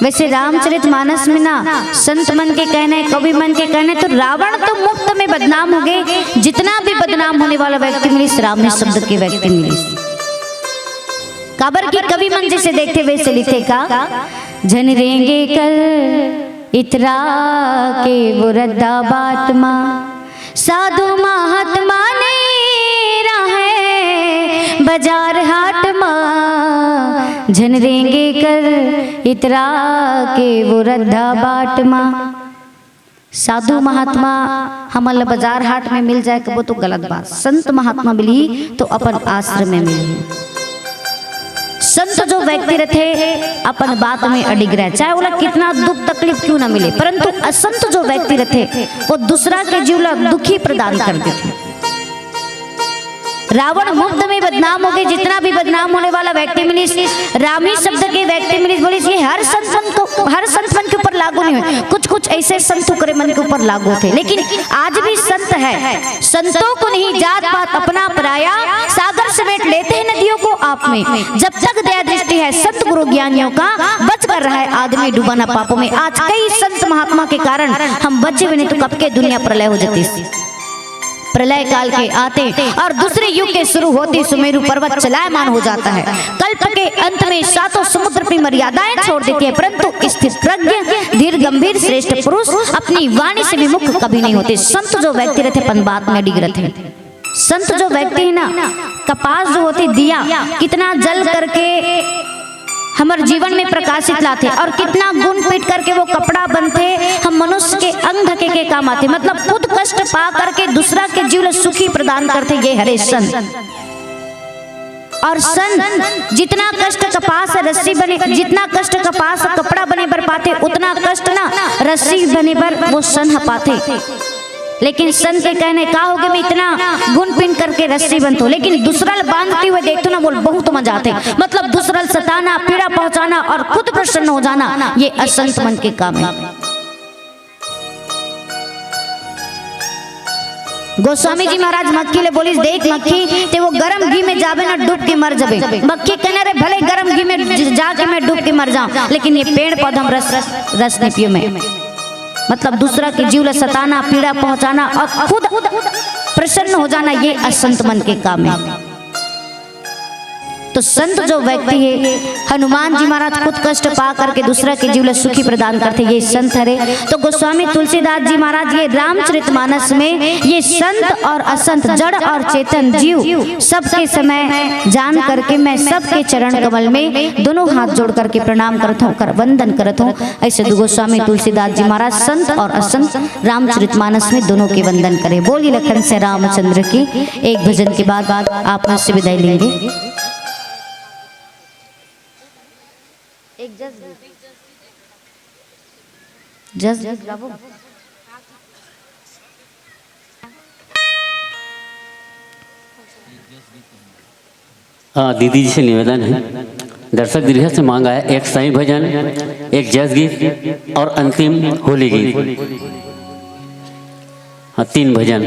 वैसे रामचरितमानस में ना, संत मन के कहना है, कवि मन के कहना है, तो रावण तो मुफ्त में बदनाम हो गए। जितना भी बदनाम होने वाला व्यक्ति मिलिस, राम ही शब्द के व्यक्ति मिलिस। काबर की कवि मन जैसे देखते वैसे लिखे का, झन रेंगे कर इतरा के वो रद्दा बाट मा, साधु महात्मा नहीं रहे बजार हाट मा, झन रेंगे कर इतरा के वो रद्दा बाट मा। साधु महात्मा हमन ल बजार हाट में मिल जाए कबो तो गलत बात, संत महात्मा मिलही तो अपन आश्रम में मिलही। संत जो व्यक्ति रथे, अपन बात में अडिग रहे, चाहे ओला कितना दुख तकलीफ क्यों ना मिले, परंतु असंत जो व्यक्ति रथे, वो दूसरा के जीव ला दुखी प्रदान कर देथे। रावण मुफ्त में बदनाम हो गए, जितना भी बदनाम होने वाला व्यक्ति मिलिस, रामी शब्द के व्यक्ति मिलिस, बोलिस, ये हर संत मन को, हर संत मन के ऊपर लागू नहीं हुए, कुछ कुछ ऐसे संत उकरे मन के ऊपर लागू थे, लेकिन आज भी संत है। संतों को नहीं जात पात अपना पराया, सागर समेट लेते हैं नदियों को आप में। जब तक दया दृष्टि है संत गुरु ज्ञानियों का, बच कर रहा है आदमी डूबा ना पापों में। आज कई संत महात्मा के कारण हम बचे हुए, नहीं तो कब के दुनिया प्रलय हो जाती। प्रलय काल के आते और दूसरे युग के शुरू होते सुमेरु पर्वत चलायमान हो जाता है। कल्प के अंत में सातों समुद्र अपनी मर्यादाएं छोड़ देती है, परंतु स्थित प्रज्ञ धीर गंभीर श्रेष्ठ पुरुष अपनी वाणी से विमुख कभी नहीं होते। संत जो व्यक्ति रहते, अपन बात में अडिग रहते हैं। संत जो व्यक्ति है ना, कपास जो होती दिया, कितना जल करके हमर जीवन में प्रकाशित लाथे और कितना गुण पीट करके वो कपड़ा बनथे, हम मनुष्य के अंग ढके के काम आथे। मतलब खुद कष्ट पा करके दूसरा के जीव ल सुखी प्रदान करथे, ये हरे संत। और संत जितना कष्ट कपास रस्सी बने, जितना कष्ट कपास कपड़ा बने बर पाथे, उतना कष्ट ना रस्सी बने बर वो सन ह पाथे। लेकिन संत के कहने का होगे, मैं इतना गुण पिन करके रस्सी बनतो, लेकिन दूसरा ल बांधते हुए देखतो ना, बोल बहुत मजा आते। मतलब दूसरा ल सताना, पीड़ा पहुंचाना और खुद प्रसन्न हो जाना, ये असंत मन के काम है। गोस्वामी जी महाराज मक्खी ले बोलिस, देख मक्खी, ते वो गरम घी में जाबे ना, डूब के मर जाबे। मक्खी कहने, रे भले गरम घी में ज-, जाके मैं डूब के मर जाऊं, लेकिन ये पेड़ पौधा में रस, रस नहीं पियो मैं। मतलब दूसरा के जीव ला सताना, पीड़ा पहुंचाना और खुद प्रसन्न हो जाना, ये असंत मन के काम है। तो संत जो व्यक्ति है, हनुमान जी महाराज खुद कष्ट पा करके दूसरा के जीव ला सुखी प्रदान करथे, ये संत हरे। तो गोस्वामी तुलसीदास जी महाराज ये रामचरितमानस में ये संत और असंत, जड़ और चेतन जीव सबके समय जान करके मैं सबके चरण कमल में दोनों हाथ जोड़ करके प्रणाम करत हूँ, कर, वंदन करत हूँ। ऐसे दु गोस्वामी तुलसीदास जी महाराज संत और असंत रामचरितमानस में दोनों के वंदन करें। बोलिए लखन से रामचंद्र की। एक भजन के बाद आप मुझसे विदाई लेंगे। एक जस गीत। जस गीत गाबो। हाँ, दीदी जी से निवेदन है, दर्शक दीर्घा से मांगा है एक साईं भजन, एक जस गीत और अंतिम होली गीत। हाँ, तीन भजन।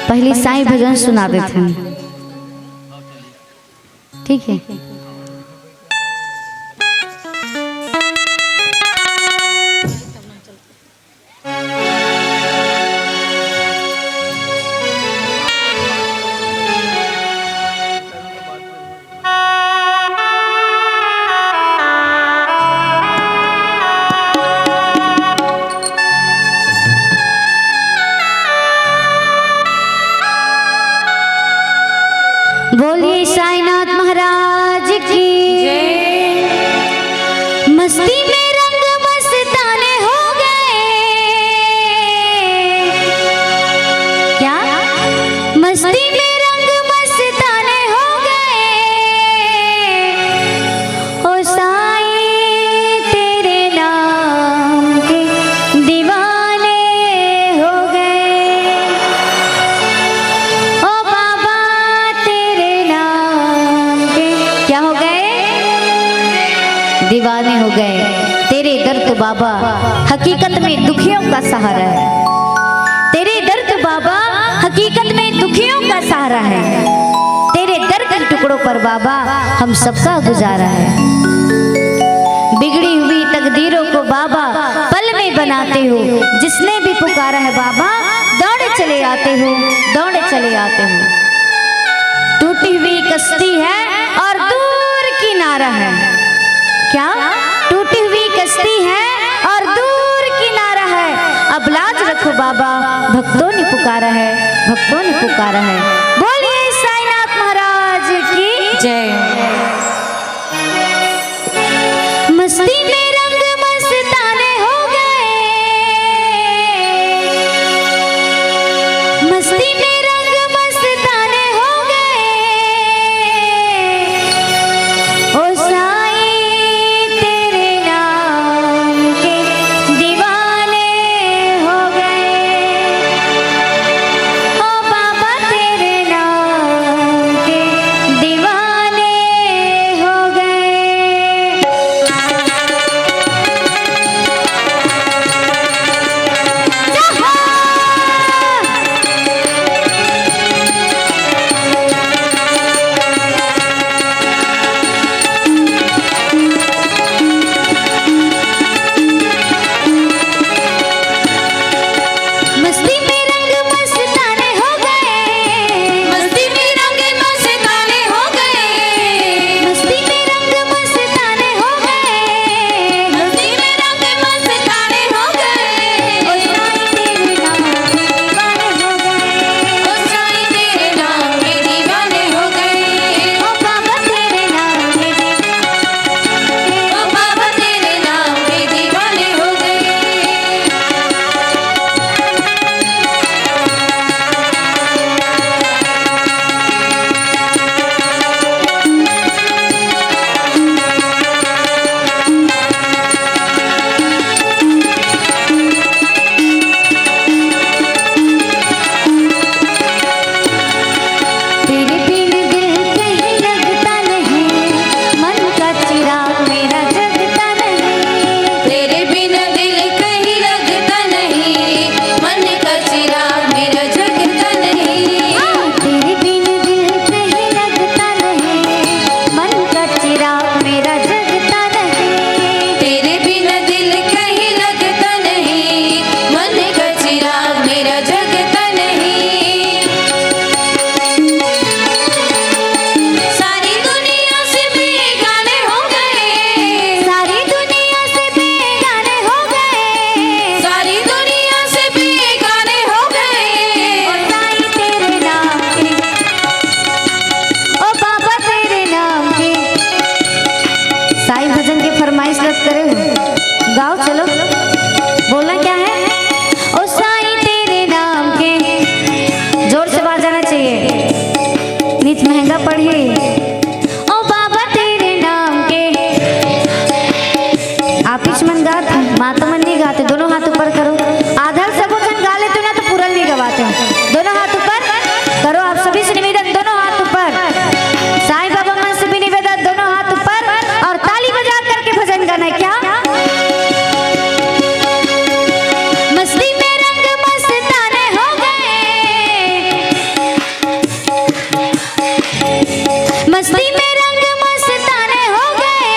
पहली साईं भजन सुना देते हैं, ठीक है। बाबा हकीकत में दुखियों का सहारा है। तेरे दर तो बाबा हकीकत में दुखियों का सहारा है। तेरे दर के टुकड़ों पर बाबा हम सबका गुजारा है। बिगड़ी हुई तकदीरों को बाबा पल में बनाते हो। जिसने भी पुकारा है बाबा, दौड़े चले आते हो, दौड़े चले आते हो। टूटी हुई कश्ती है और दूर किनारा है। क्या? टूटी हुई कश्ती है और दूर किनारा है। अब लाज रखो बाबा, भक्तों ने पुकारा है, भक्तों ने पुकारा है। बोलिए साईनाथ महाराज की जय। मस्ती में रंग मस्ताने हो गए, मस्ती में रंग मस्ताने हो गए। ओ साईं, तेरे नाम के दीवाने हो गए। ओ बाबा, तेरे नाम के दीवाने हो गए। मस्ती में रंग मस्ताने हो गए, मस्ती में रंग मस्ताने हो गए, मस्ती में रंग मस्ताने हो गए, मस्ती में रंग मस्ताने हो गए। ओ साईं तेरे नाम के दीवाने हो गए, ओ साईं तेरे नाम के दीवाने हो गए। ओ बाबा तेरे नाम के दीवाने ओ बाबा तेरे नाम के दीवाने हो गए। तेरे बिन दिल कहीं लगता नहीं, मन का चिराग मेरा जगता नहीं। तेरे बिन दिल कहीं लगता नहीं, मन का चिराग मेरा जगता नहीं। हाँ, तेरे बिन दिल कहीं लगता नहीं, मन का चिराग मेरा जगता नहीं। तेरे बिन दिल कहीं लगता नहीं, मन का चिराग मेरा जगता नहीं। सारी दुनिया से बेगाने हो गए, सारी दुनिया से बेगाने हो गए, सारी दुनिया से बेगाने हो गए। ओ साईं तेरे नाम के, ओ बाबा तेरे नाम के। साईं भजन के फरमाइश लग करे हो, गाओ चलो। बोलना क्या है? ओ साईं तेरे नाम के। जोर से बाजाना चाहिए, नित महंगा पड़ही। ओ बाबा तेरे नाम के। आप ही मन गात, माता मन नहीं गाते, दोनों हाथ ऊपर करो। आधा सबो झन गा लेते ना तो पूरा नहीं गवाते। दोनों हाथ ऊपर करो, आप सभी से निवेदन, दोनों हाथ ऊपर। साईं बाबा मन से भी निवेदन, दोनों हाथ ऊपर और ताली बजा करके भजन गाना है। क्या? मस्ती में रंग मस्ताने हो गए, मस्ती में रंग मस्ताने हो गए।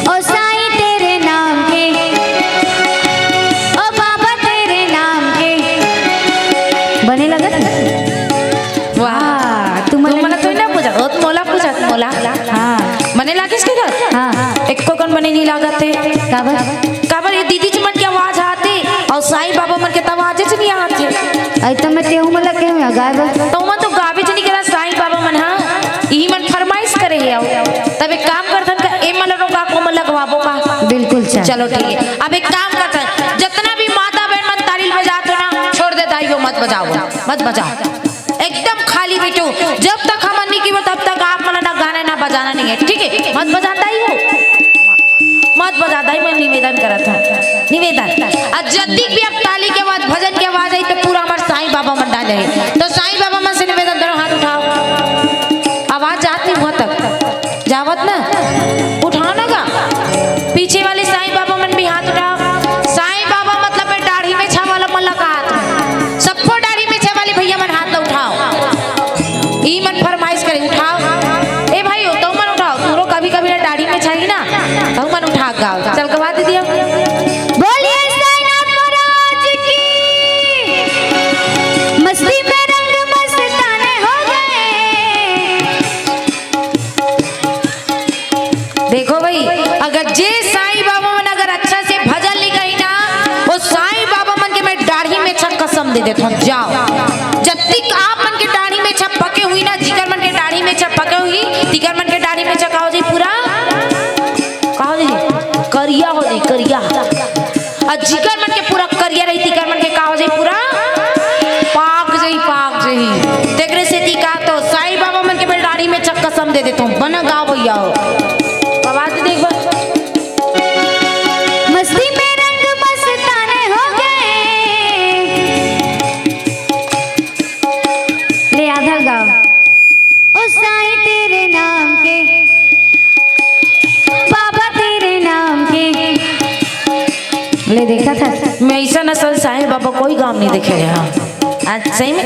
ओ साईं तेरे नाम के, ओ बाबा तेरे नाम के। बने लगत? वाह, तुम तुम मन तो ना पूछा, ओ मोला पूछा, मोला। हाँ। बने लागिस के घर? हाँ। एको कन बने नहीं लागत हे। काबर? काबर ये दीदी जी मन के आवाज आथे और साईं बाबा मन के त आवाज च नहीं आथे। आई त मैं तेहू मन ला कहूँ या गाय बर। तो मन तो गावे च नहीं करा साईं बाबा मन, हाँ। इही मन फरमाइश करे हे आओ। तब एक काम करथन का, ए मन ला रोका को मन लगवाबो का? बिल्कुल सर। चलो ठीक है। अब एक काम करथन, जितना भी माता बहन मन ताली बजात हो ना, छोड़ दे दाई हो, मत बजाओ, मत बजाओ। एकदम खाली बेटू, जब तक हमन नहीं कीबो तब तक आप मन ला ना गाना ना बजाना नहीं है, ठीक है? मत बजा दाई हो, मत बजा दाई, मैं निवेदन करत हूँ, निवेदन। और जब तक भी अब ताली के आवाज, भजन के आवाज आई तो पूरा हमारे साईं बाबा मन डाले हैं। तो साईं बाबा मन से निवेदन, दोनों हाथ उठाओ, आवाज जात नहीं हुआ तक जावत ना, उठा दिया। बोलिए साईनाथ महाराज की। मस्ती में रंग मस्ताने हो गए। देखो भाई, अगर जे साईं बाबा मन अगर अच्छा से भजन लिखाही ना, वो साईं बाबा मन के मैं दाढ़ी में छक कसम दे देथंव। जाओ, जतिक आप मन के दाढ़ी में छक पके हुई ना, जिकर मन के दाढ़ी में छक पके हुई, तिकर मन के दाढ़ी में छक का हो जाही पूरा, का हो जाही, करिया हो जाही, करिया। अउ जिकर मन के पूरा करिया रही, तिकर मन के का हो जाही पूरा, पाक जाही, पाक जाही। तेकरे सेती का तो साईं बाबा मन के मैं दाढ़ी में छक कसम दे देथंव। बना गाओ भैया हो, आवाज दे एक बार। मस्ती में रंग मस्ताने हो गए। ले आधा गाओ। ओ साईं तेरे नाम के, बाबा तेरे नाम के। ले देखा था। मैं अइसन असन साईं बाबा कोई गाँव नहीं देखे रहे। हाँ, आज सही में।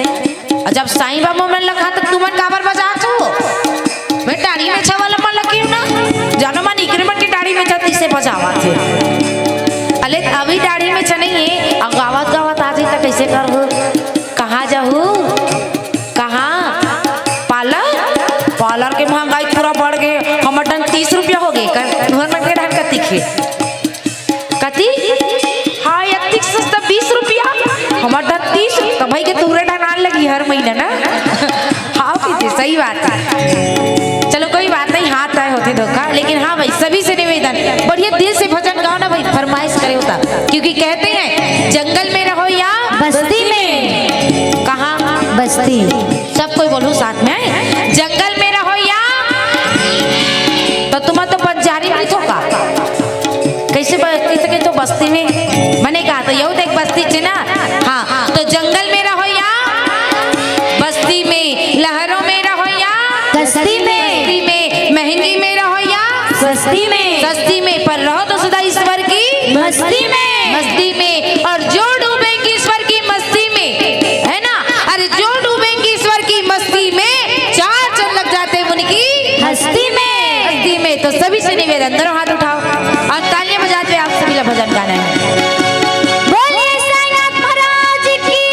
अउ जब साईं बाबा मन लगा तो तुमन काबर बजात हो? मैं दाढ़ी में छवा ला मन लगे हूँ ना, जानो मन इकरे मन के दाढ़ी में छत इसे बजावत हे। अले अभी दाढ़ी में छ नहीं है, अब गावत गावत आ जाई त कैसे करहू? कहाँ जाहू? कहाँ? पार्लर? पार्लर के महंगाई पूरा बढ़ गए। हमर डहन तीस रुपया हो गए, कर तुहर मन के डहन कतिक हे? कति? हाँ, अतिक सस्ता बीस रुपया, हमर डहन तीस, त भाई के तुहरे डहन आन लगी हर महीना ना। हाँ, कहिथे, सही बात है। चलो, कोई बात नहीं, हाँ, तय होथे धोखा, लेकिन हाँ भाई, सभी से निवेदन, बढ़िया दिल से भजन गाओ ना भाई, फरमाइश करे होता, क्योंकि कहते हैं, जंगल में रहो या बस्ती में। कहाँ? बस्ती। सब कोई बोलू साथ में, जंगल में रहो या, तो तुम तो बंजारी में थोका। कैसे ब-, कैसे कही तो बस्ती में, मने कहा तो यहू देख बस्ती चे ना। हाँ, तो जंगल में रहो या बस्ती में, लहरों में रहो या कश्ती में। बस्ती में, महंगी में रहो या सस्ती में। सस्ती में, पर रहो तो सदा ईश्वर की मस्ती में। मस्ती में, और जो डूबेंगे ईश्वर की मस्ती में, है ना? अरे जो डूबेंगे ईश्वर की मस्ती में, चार चंद लग जाते हैं उनकी हस्ती में। हस्ती में। तो सभी से निवेदन, दोनों हाथ उठाओ और तालियां बजाते हुए आप सभी ला भजन गाना है। बोलिए साईनाथ महाराज की।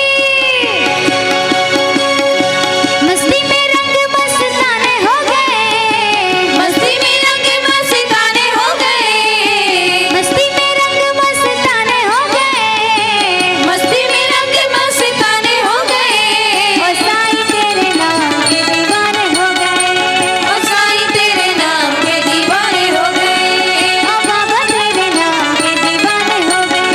मस्ती में रंग मस्ताने हो गए। मस्ती में रंग मस्ताने हो गए। मस्ती में रंग मस्ताने हो गए। मस्ती में रंग मस्ताने हो गए। ओ साईं तेरे नाम के दीवाने हो गए। ओ साईं तेरे नाम के दीवाने हो गए। ओ बाबा तेरे नाम के दीवाने हो गए।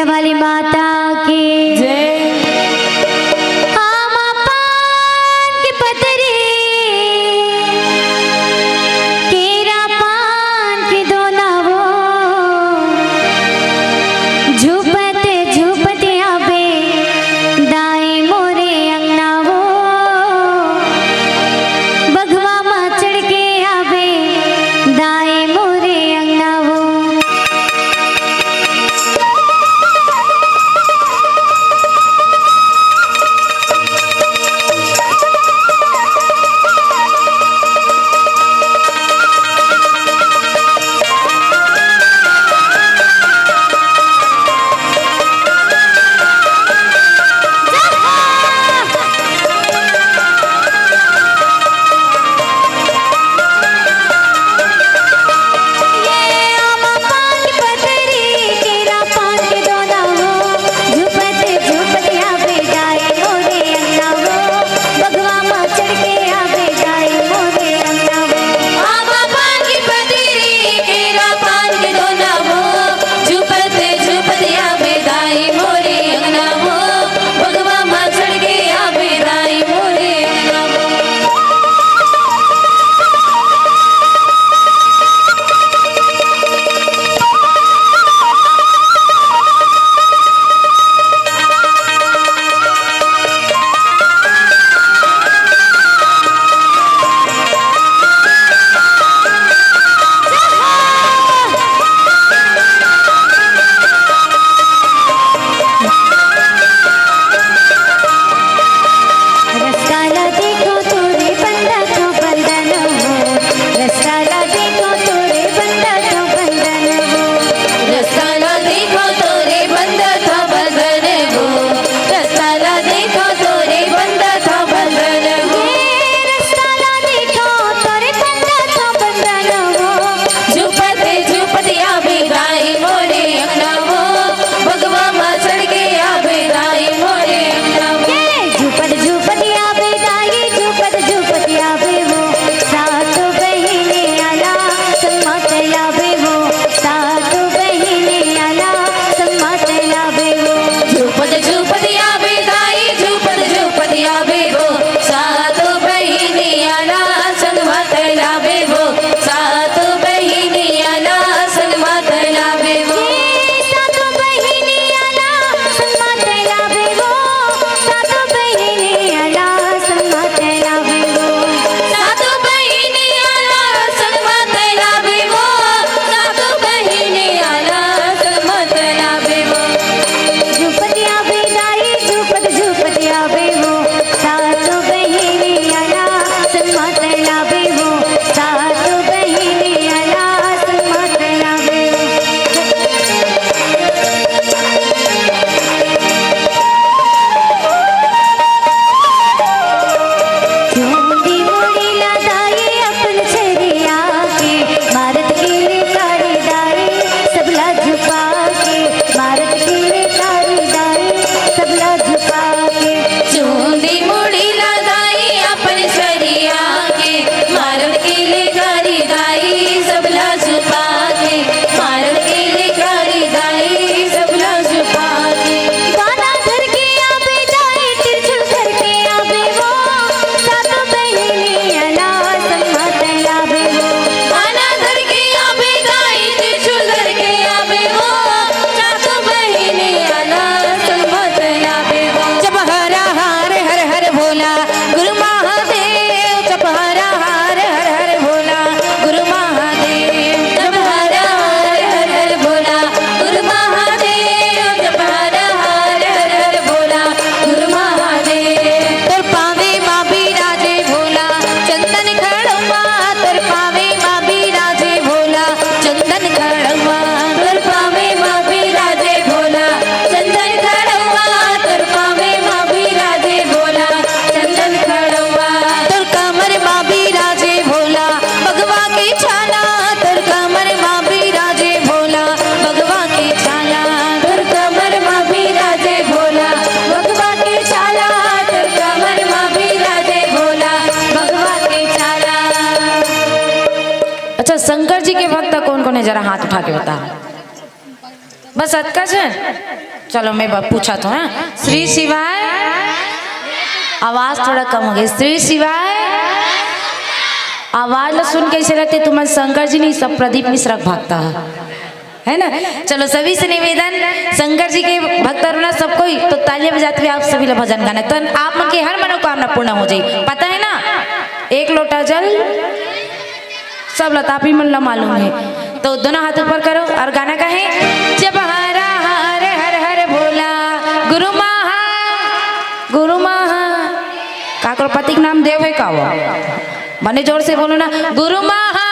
वाली माता की जय। आमा पान की पतरी, केरा पान की दोना वो, झूपत झूपत आबे दाई मोरे अंगना वो, बघवा मा चढ़ के आबे दाई मोरे अंगना वो। अच्छा, शंकर जी के भक्त कोन कोन हे, जरा हाथ उठा के बता। बस अतका झन? चलो, मैं ब-, पूछा तो, हाँ? श्री शिवाय। आवाज थोड़ा कम हो गई। श्री शिवाय। आवाज ला सुन कैसे रहते तुमन? शंकर जी नहीं, सब प्रदीप मिश्रा के भक्त ह, है ना? चलो, सभी से निवेदन, शंकर जी के भक्त रहना सब कोई, तो तालियां बजाते हुए आप सभी ला भजन गाना, तो आप मन के हर मनोकामना पूर्ण हो जाए। पता है ना, एक लोटा जल सब लतापी मन ला मालूम है, तो दोनों हाथ ऊपर करो और गाना का है, जब हरा हर हर हर भोला, गुरु महा, गुरु महा, काकर पति के नाम देव है का वो? मने जोर से बोलो ना, गुरु महा।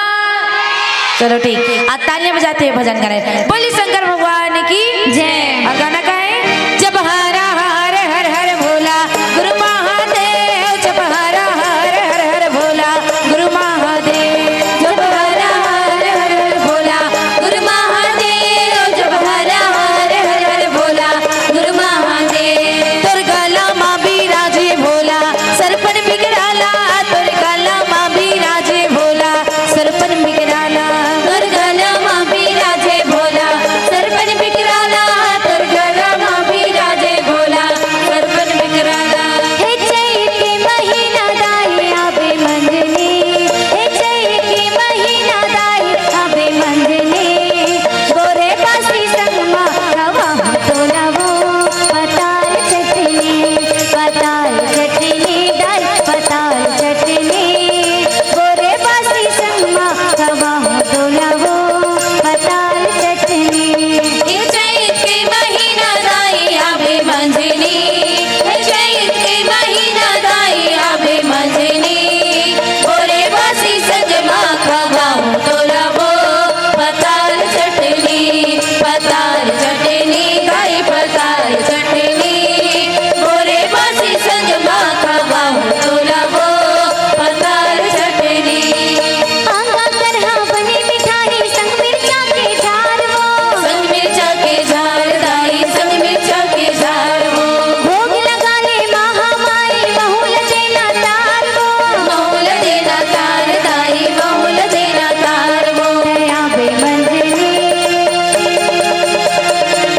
चलो ठीक, आ तालियां बजाते हुए भजन करें। बोली शंकर भगवान की जय। और गाना का है, जब हरा हर हर हर भोला, गुरु महादेव, जब हरा हर हर हर भोला, गुरु महादेव, जब हरा हर हर हर भोला, गुरु महादेव, जब हरा हर हर हर भोला, गुरु महादेव। तोर गला मा बिराजे भोला, सरपन बिगराला, तोर गला मा बिराजे भोला, सरपन बिगराला। तोर गला मा बिराजे भोला, सरपन बिगराला, तोर गला मा बिराजे भोला, सरपन बिगराला। हे चैत के महीना दाई आबे मंजनी, हे चैत के महीना दाई आबे मंजनी, गोरे बासी संग मा खवा तोला वो पताल चटनी, पताल चटनी दाई, पताल चटनी, गोरे बासी संग मा खवा तोला वो पताल चटनी। ए चैत के महीना दाई आबे मंजनी, ए चैत के महीना दाई आबे मंजनी, गोरे बासी संग मा खवा तोला वो पताल चटनी, पताल चटनी दाई, पताल चटनी, गोरे बासी संग मा खवा तोला वो पताल चटनी। आंगा करहा बने मिठाई, संग मिर्चा के झार वो। संग मिर्चा के झार दाई, संग मिर्चा के झार वो। भोग लगा ले महामाई, बहुल देना तार वो। बहुल देना तार दाई, बहुल देना तार वो। दया बे मंजनी,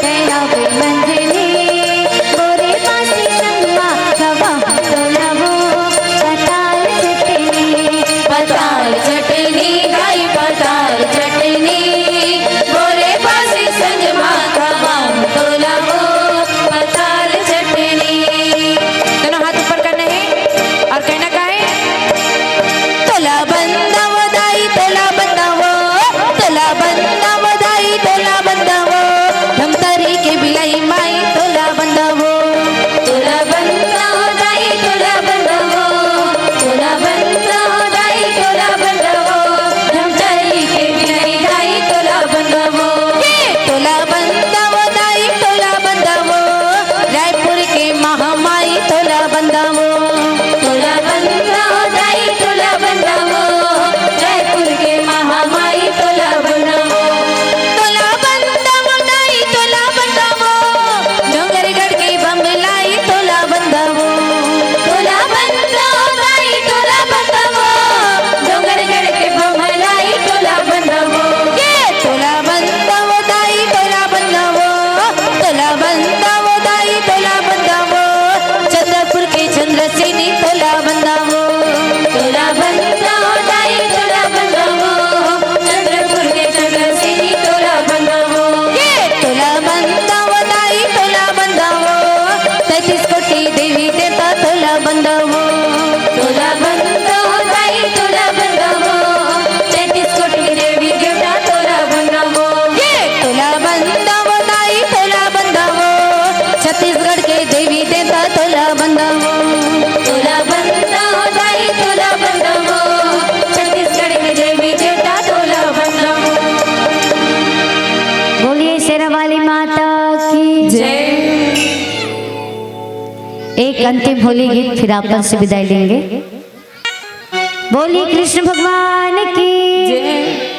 दया बे मंजनी, गोरे बासी संग मा खवा तोला वो पताल चटनी, पताल चटनी दाई, पताल चटनी, गोरे बासी संग मा खवा तोला वो पताल चटनी। दोनों हाथ ऊपर करना है और कहना का है, तोला बंदावो दाई, तोला बंदावो, तोला बंदावो दाई, तोला बंदावो, धमतरी के बिलाई माई, तोला बंदावो। तोला बंदावो दाई, तोला बंदावो, तोला बंदावो दाई, तोला बंदावो, धमतरी के बिलाई दाई, तोला बंदावो। ए, तोला बंदावो दाई, तोला बंदावो, रायपुर के महामाई, तोला बंदावो। तोला बंदावो दाई, तोला बंदावो, जयपुर के महामाई तोला बंदावो। तोला बंदावो दाई, तोला बंदावो, डोंगरगढ़ के बम्बलाई तोला बंदावो। तोला बंदावो दाई, तोला बंदावो, डोंगरगढ़ के बम्बलाई तोला बंदावो। ये तोला बंदावो दाई, तोला बंदावो, तोला बंदावो दाई, तोला बंदावो, चंद्रपुर के चंद्रसेनी तोला बंदावो। तोला बंदावो दाई, तोला बंदावो, चंद्रपुर के चंद्रसेनी तोला बंदावो। ये तोला बंदावो दाई, तोला बंदावो, तैतीस कोटी देवी देवता तोला बंदावो। तोला बंदावो दाई, तोला बंदावो, तैतीस कोटी देवी देवता तोला बंदावो। ये तोला बंदावो दाई, तोला बंदावो, छत्तीसगढ़ के देवी देवता तोला बंदावो। तोला बंदावो दाई, तोला बंदावो, छत्तीसगढ़ के देवी देवता तोला बंदावो। बोलिए शेरा वाली माता की जय। एक अंतिम होली गीत, फिर आप मन से विदाई लेंगे। बोलिए कृष्ण भगवान की जय।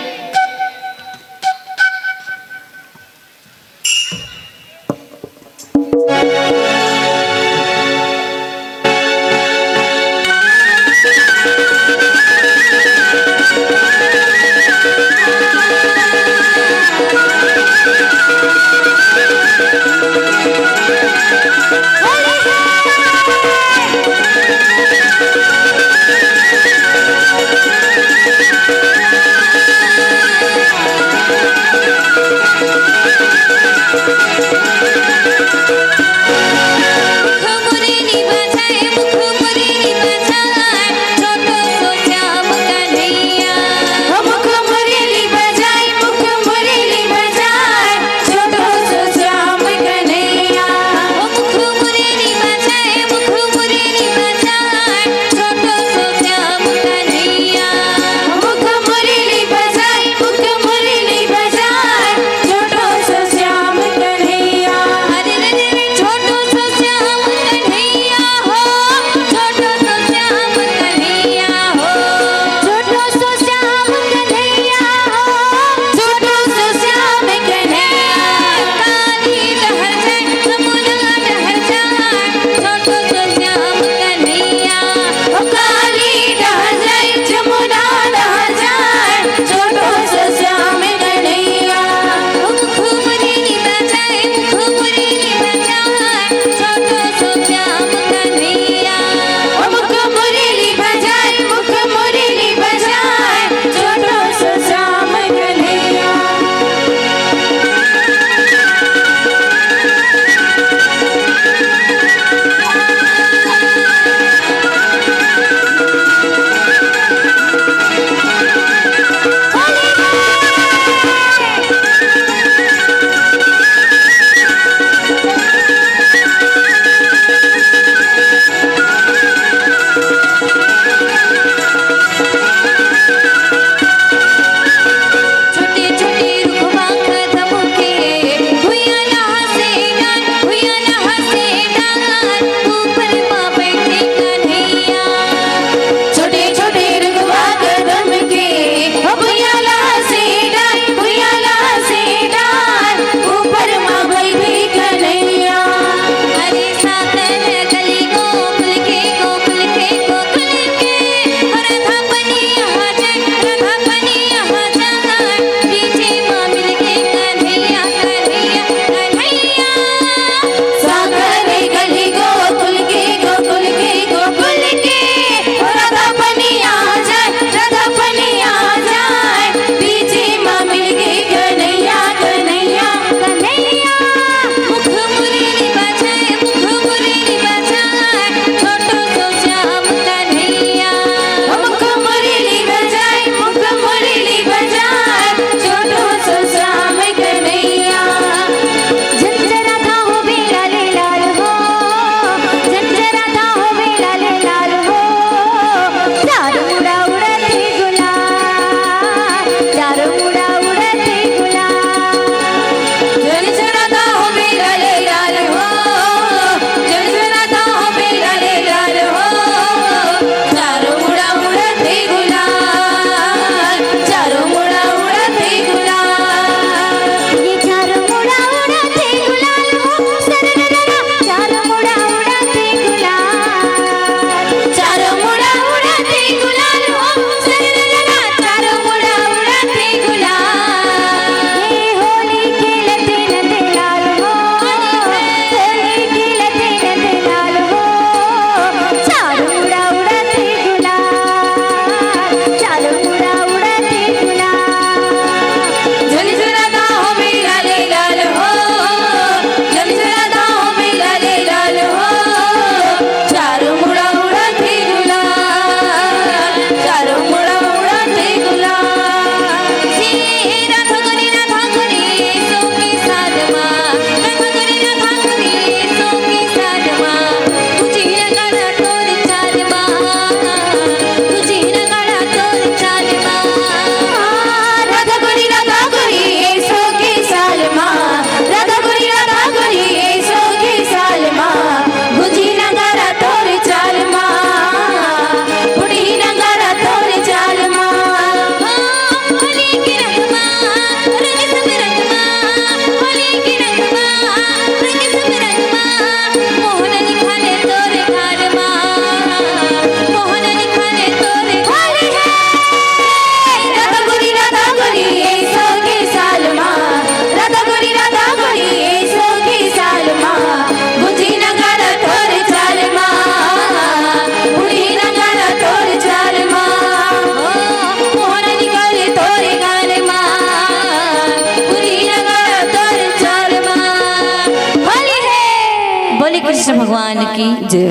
बोले कृष्ण भगवान की जय।